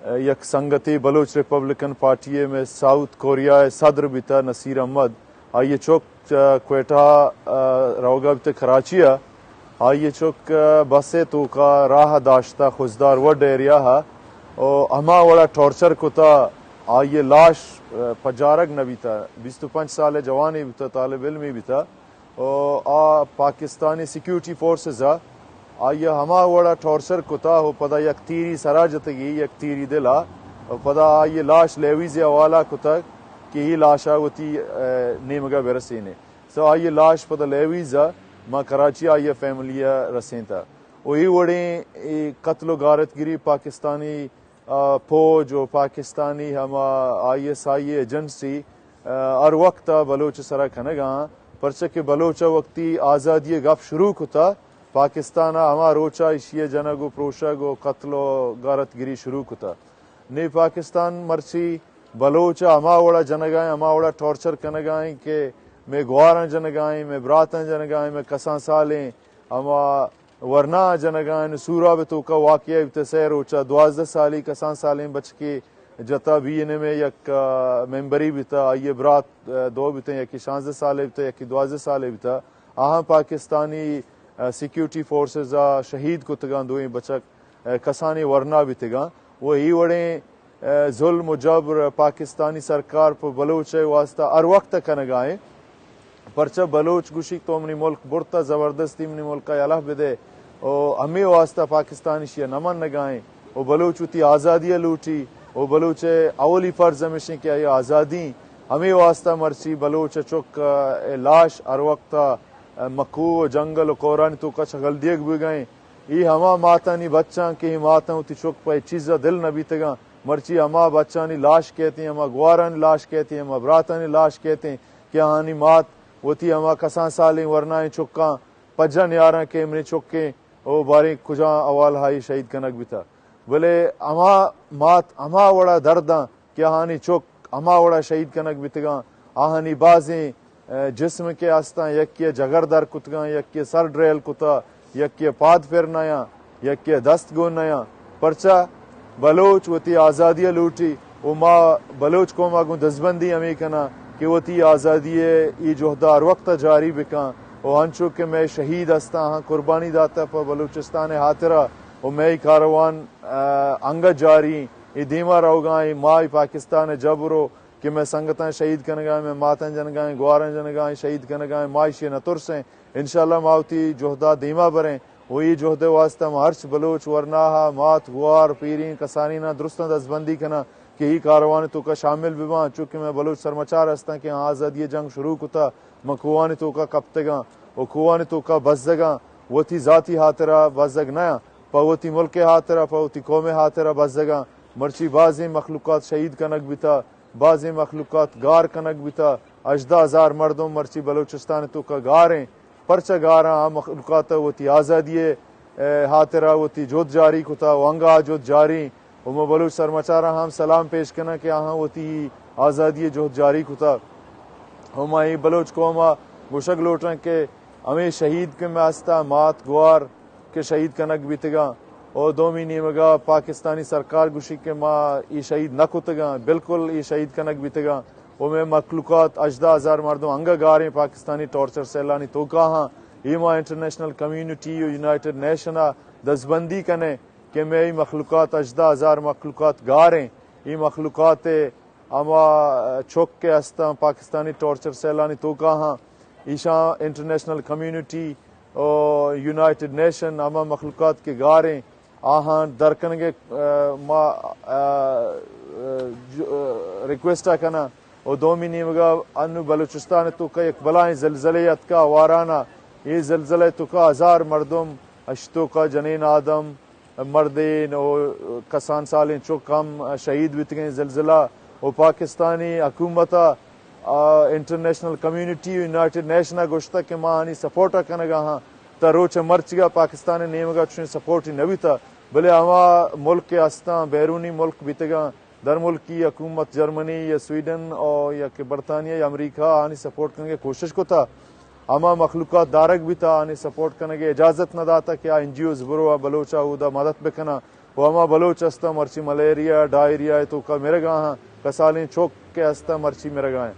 ء، یک سنگتے بلوچ ریپبلکن پارٹی ء مئے ساؤتھ کوریا ء صدر بیتا نصیر احمد، آئی ء چک چہ کوئٹہ ء روگا بیتگ کراچی ء، آئی ء چک ء بس ء توکا راہ داشتہ خضدار وڈ ایریا ء و ہما وڑا ٹارچر کتہ، آئی ء لاش ء پجارگ نہ بیتہ۔ بیست و پنچ سال ء جوانے بیتہ، طالب علمے بیتہ و آ پاکستانی سیکیورٹی فورسز ء آئی ء ہما وڑا ٹارچر کتا و پدا یک تیری سرا جتگی، یک تیری دلا، و پدا آئی ء لاش لیویز ء حوالہ کتگ کہ اے لاش ء وتی، ء، نیمگ ء برسینے۔ سو آئی ء لاش پدا لیویز ء ماں کراچی آئی ء فیملی ء رسینتا۔ و اے وڑیں اے قتل و غارت گری پاکستانی، ء، پوج و پاکستانی ہما آئی ایس آئی ایجنسی، ء، ہر وقت ء بلوچ سرا کنگاں، پرچہ کہ بلوچ ء وقتی آزادی ء گپ شروع کتا، پاکستان ء ہما روچ ء ایشی ء جنگ و پروشگ و قتل و غارت گری شروع کتہ۔ نی پاکستان مرچی بلوچ ء ہما وڑا جنگائیں، ہما وڑا ٹارچر کنگائیں کہ مئے گواراں جنگائیں، مئے براتاں جنگائیں، مئے کسان سالیں ہما ورنا جنگائیں۔ سوراب ء توکا واقعہ بیتہ، سئے روچا دوازدہ سالی کسان سالیں بچکے جتا، بی این ایم ء یک، آ، ممبری بیتہ، آئی ء برات، آ، دو بیتہ، یکی شانزدہ سالے بیتہ، یکی دوازدہ سالے بیتہ۔ آہاں پاکستانی، آ، سیکیورٹی فورسز ء شہید کتگاں، دوئیں بچک، آ، کسانیں ورنا بیتگاں۔ و اے وڑیں، آ، ظلم و جبر پاکستانی سرکار پہ بلوچ ء واسطہ ہر وقت کنگائیں۔ پرچہ بلوچ گوشی تو منی ملک برتا، زبردستی منی ملک ء یلہ بدے۔ و ہمے واسطہ پاکستان ایشی ء نہ منگائیں۔ و بلوچ وتی آزادی ء لوٹی۔ و بلوچ ء اولی فرض ہمیشیں کہ آئی آزادی۔ ہمے واسطہ مرچی بلوچ ء چک ء لاش ہر وقت ء مکو و جنگل و کورانی توکا چگل دیگ بوگائیں۔ اے ہما ماتانی بچاں کہ اے ماتاں وتی چک پہ چیز ء دل نہ بیتگاں۔ مرچی ہما بچانی لاش کیتیں، ہما گوارانی لاش کیتیں، ہما براتانی لاش کیتیں کہ آہانی مات وتی ہما کسان سالیں ورنائیں چکاں پجا نیاراں کہ منی چکیں او باریں کجا احوال ہائی شہید کنگ بیتا، بلے ہما مات ہما وڑا درداں کہ آہانی چک ہما وڑا شہید کنگ بیتگاں، آہانی بازیں، اے، جسم کہ استاں، یکے جگر در کتگاں، یکے سر ڈریل کتا، یکے پاد پر نیاں، یکے دست گون نیاں۔ پرچا بلوچ وتی آزادی لوٹی و ما بلوچ قوم گوں دزبندی ہمیں کناں کہ وتی آزادی ای جہدا ہر وقت جاری بکاں و ہنچو کہ مئے شہید استاں، آہاں قربانی داتا پہ بلوچستان ہاترا و مئے کاروان، اے، انگت جاری ایں۔ اے دیما روگا ایں، ما اے پاکستان ء جبر و کہ مئے سنگتاں شہید کنگا ایں، مئے ماتاں جنگا ایں، گواراں جنگا ایں، شہید کنگا ایں، ما ایشی ء نہ ترسیں۔ انشاءاللہ ما وتی جہدا دیما بریں و اے جہد ء واسطہ ما ہرچ بلوچ ورناہا، مات، گوار، پیریں، کسانیناں درستاں دزبندی کناں کہ اے کاروان ء توکا شامل بباں، چونکہ مئے بلوچ سرمچار ہستاں کہ آزادی ء جنگ شروع کتا، ما کوہانی توکا کپتگاں و کوہانی توکا بزگاں، وتی ذاتی ہاترا بزگ نیاں، پہ وتی ملک ء ہاترا، پہ وتی قوم ء ہاترا بزگاں۔ مرچی بازیں مخلوقات شہید کنگ بیتا، بازیں مخلوقات گار کنگ بیتا، ہژدہ ہزار مردم مرچی بلوچستان توکا گار ایں۔ پرچا گاراں؟ آ مخلوقات وتی آزادی ء، اے، ہاترا وتی جہد جاری کتا و انگا آ جہد جاری ایں و ما بلوچ سرمچاراں ہم سلام پیش کناں کہ آہاں وتی آزادی ء جہد جاری کتا و ما اے بلوچ قوم ء گوشگ لوٹاں کہ ہمیں شہید کہ مئے ہستا، مات گوار کہ شہید کنگ بیتگاں و دومی نیمگا پاکستانی سرکار گوشی کہ ما اے شہید نہ کتگاں، بالکل اے شہید کنگ بیتگاں و مئے مخلوقات ہژدہ ہزار مردم انگا گاریں پاکستانی ٹارچر سیلانی توکا ہاں۔ اے ما انٹرنیشنل کمیونٹی و یونائیٹڈ نیشن ء دزبندی کنیں کہ مئے اے مخلوقات ہژدہ ہزار مخلوقات گاریں۔ اے مخلوقات ہما چک کہ ہستاں پاکستانی ٹارچر سیلانی توکا ہاں، ایشاں انٹرنیشنل کمیونٹی و یونائیٹڈ نیشن ہما مخلوقات کہ گاریں، آہاں درکنگ ء، اے، ما، اے، جو، اے، ریکویسٹ ء کناں۔ و دومی نیمگا انو بلوچستان توکا یک بلائیں زلزلے اتکا آوارانا، اے زلزلے توکا ہزار مردم، اشی توکا جنین آدم، مردین و کسان سالیں چک ہم شہید بیتگیں زلزلہ و پاکستانی حکومت ء، آ، انٹرنیشنل کمیونٹی و یونائیٹڈ نیشن ء گوشتگ کہ ما آنی سپورٹ ء کنگا ہاں۔ تا روچ مرچگا پاکستان نیمگا چوشیں سپورٹ نہ بیتا، بلے ہما ملک کہ ہستاں، بیرونی ملک بیتگاں، درملکی حکومت جرمنی یا سویڈن او یا کہ برطانیہ یا امریکہ آنی سپورٹ کنگے کوشش کتا۔ ہما مخلوقات دارگ بیتا، آنی سپورٹ کنگے اجازت نہ داتا کہ آ این جی اوز برو آ بلوچا اودا مدد بکناں۔ و ہما بلوچ ہستاں مرچی ملیریا، ڈائریا توکا مرگا ہاں، کسالیں چوک کہ ہستاں مرچی مرگا ہیں۔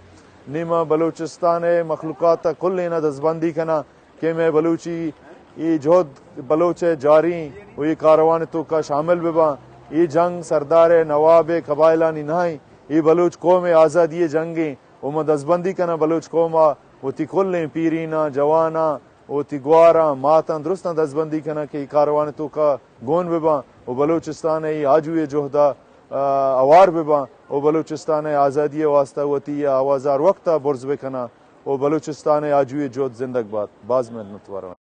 نیما بلوچستان مخلوقات کل اینا دزبندی کناں۔ کہ مئے بلوچی اے جہد بلوچ ء جاری ایں و اے کاروان ء توکا شامل بہ باں۔ اے جنگ سردار ء نواب ء قبائلانی نہ ایں، اے بلوچ قوم ء آزادی ء جنگ ایں و من دزبندی کناں بلوچ قوم ء وتی کلیں پیریناں، جواناں، وتی گواراں، ماتاں درستاں دزبندی کناں کہ اے کاروان ء توکا گون بہ باں و بلوچستان ء اے آجوئی ء جہد ء، آ، ہوار بہ باں و بلوچستان ء آزادی ء واستہ وتی آواز ء ہر وقت ء برز بہ کناں۔ و بلوچستان ء آجوئی ء جہد زندگ بات۔ باز منتوار آں۔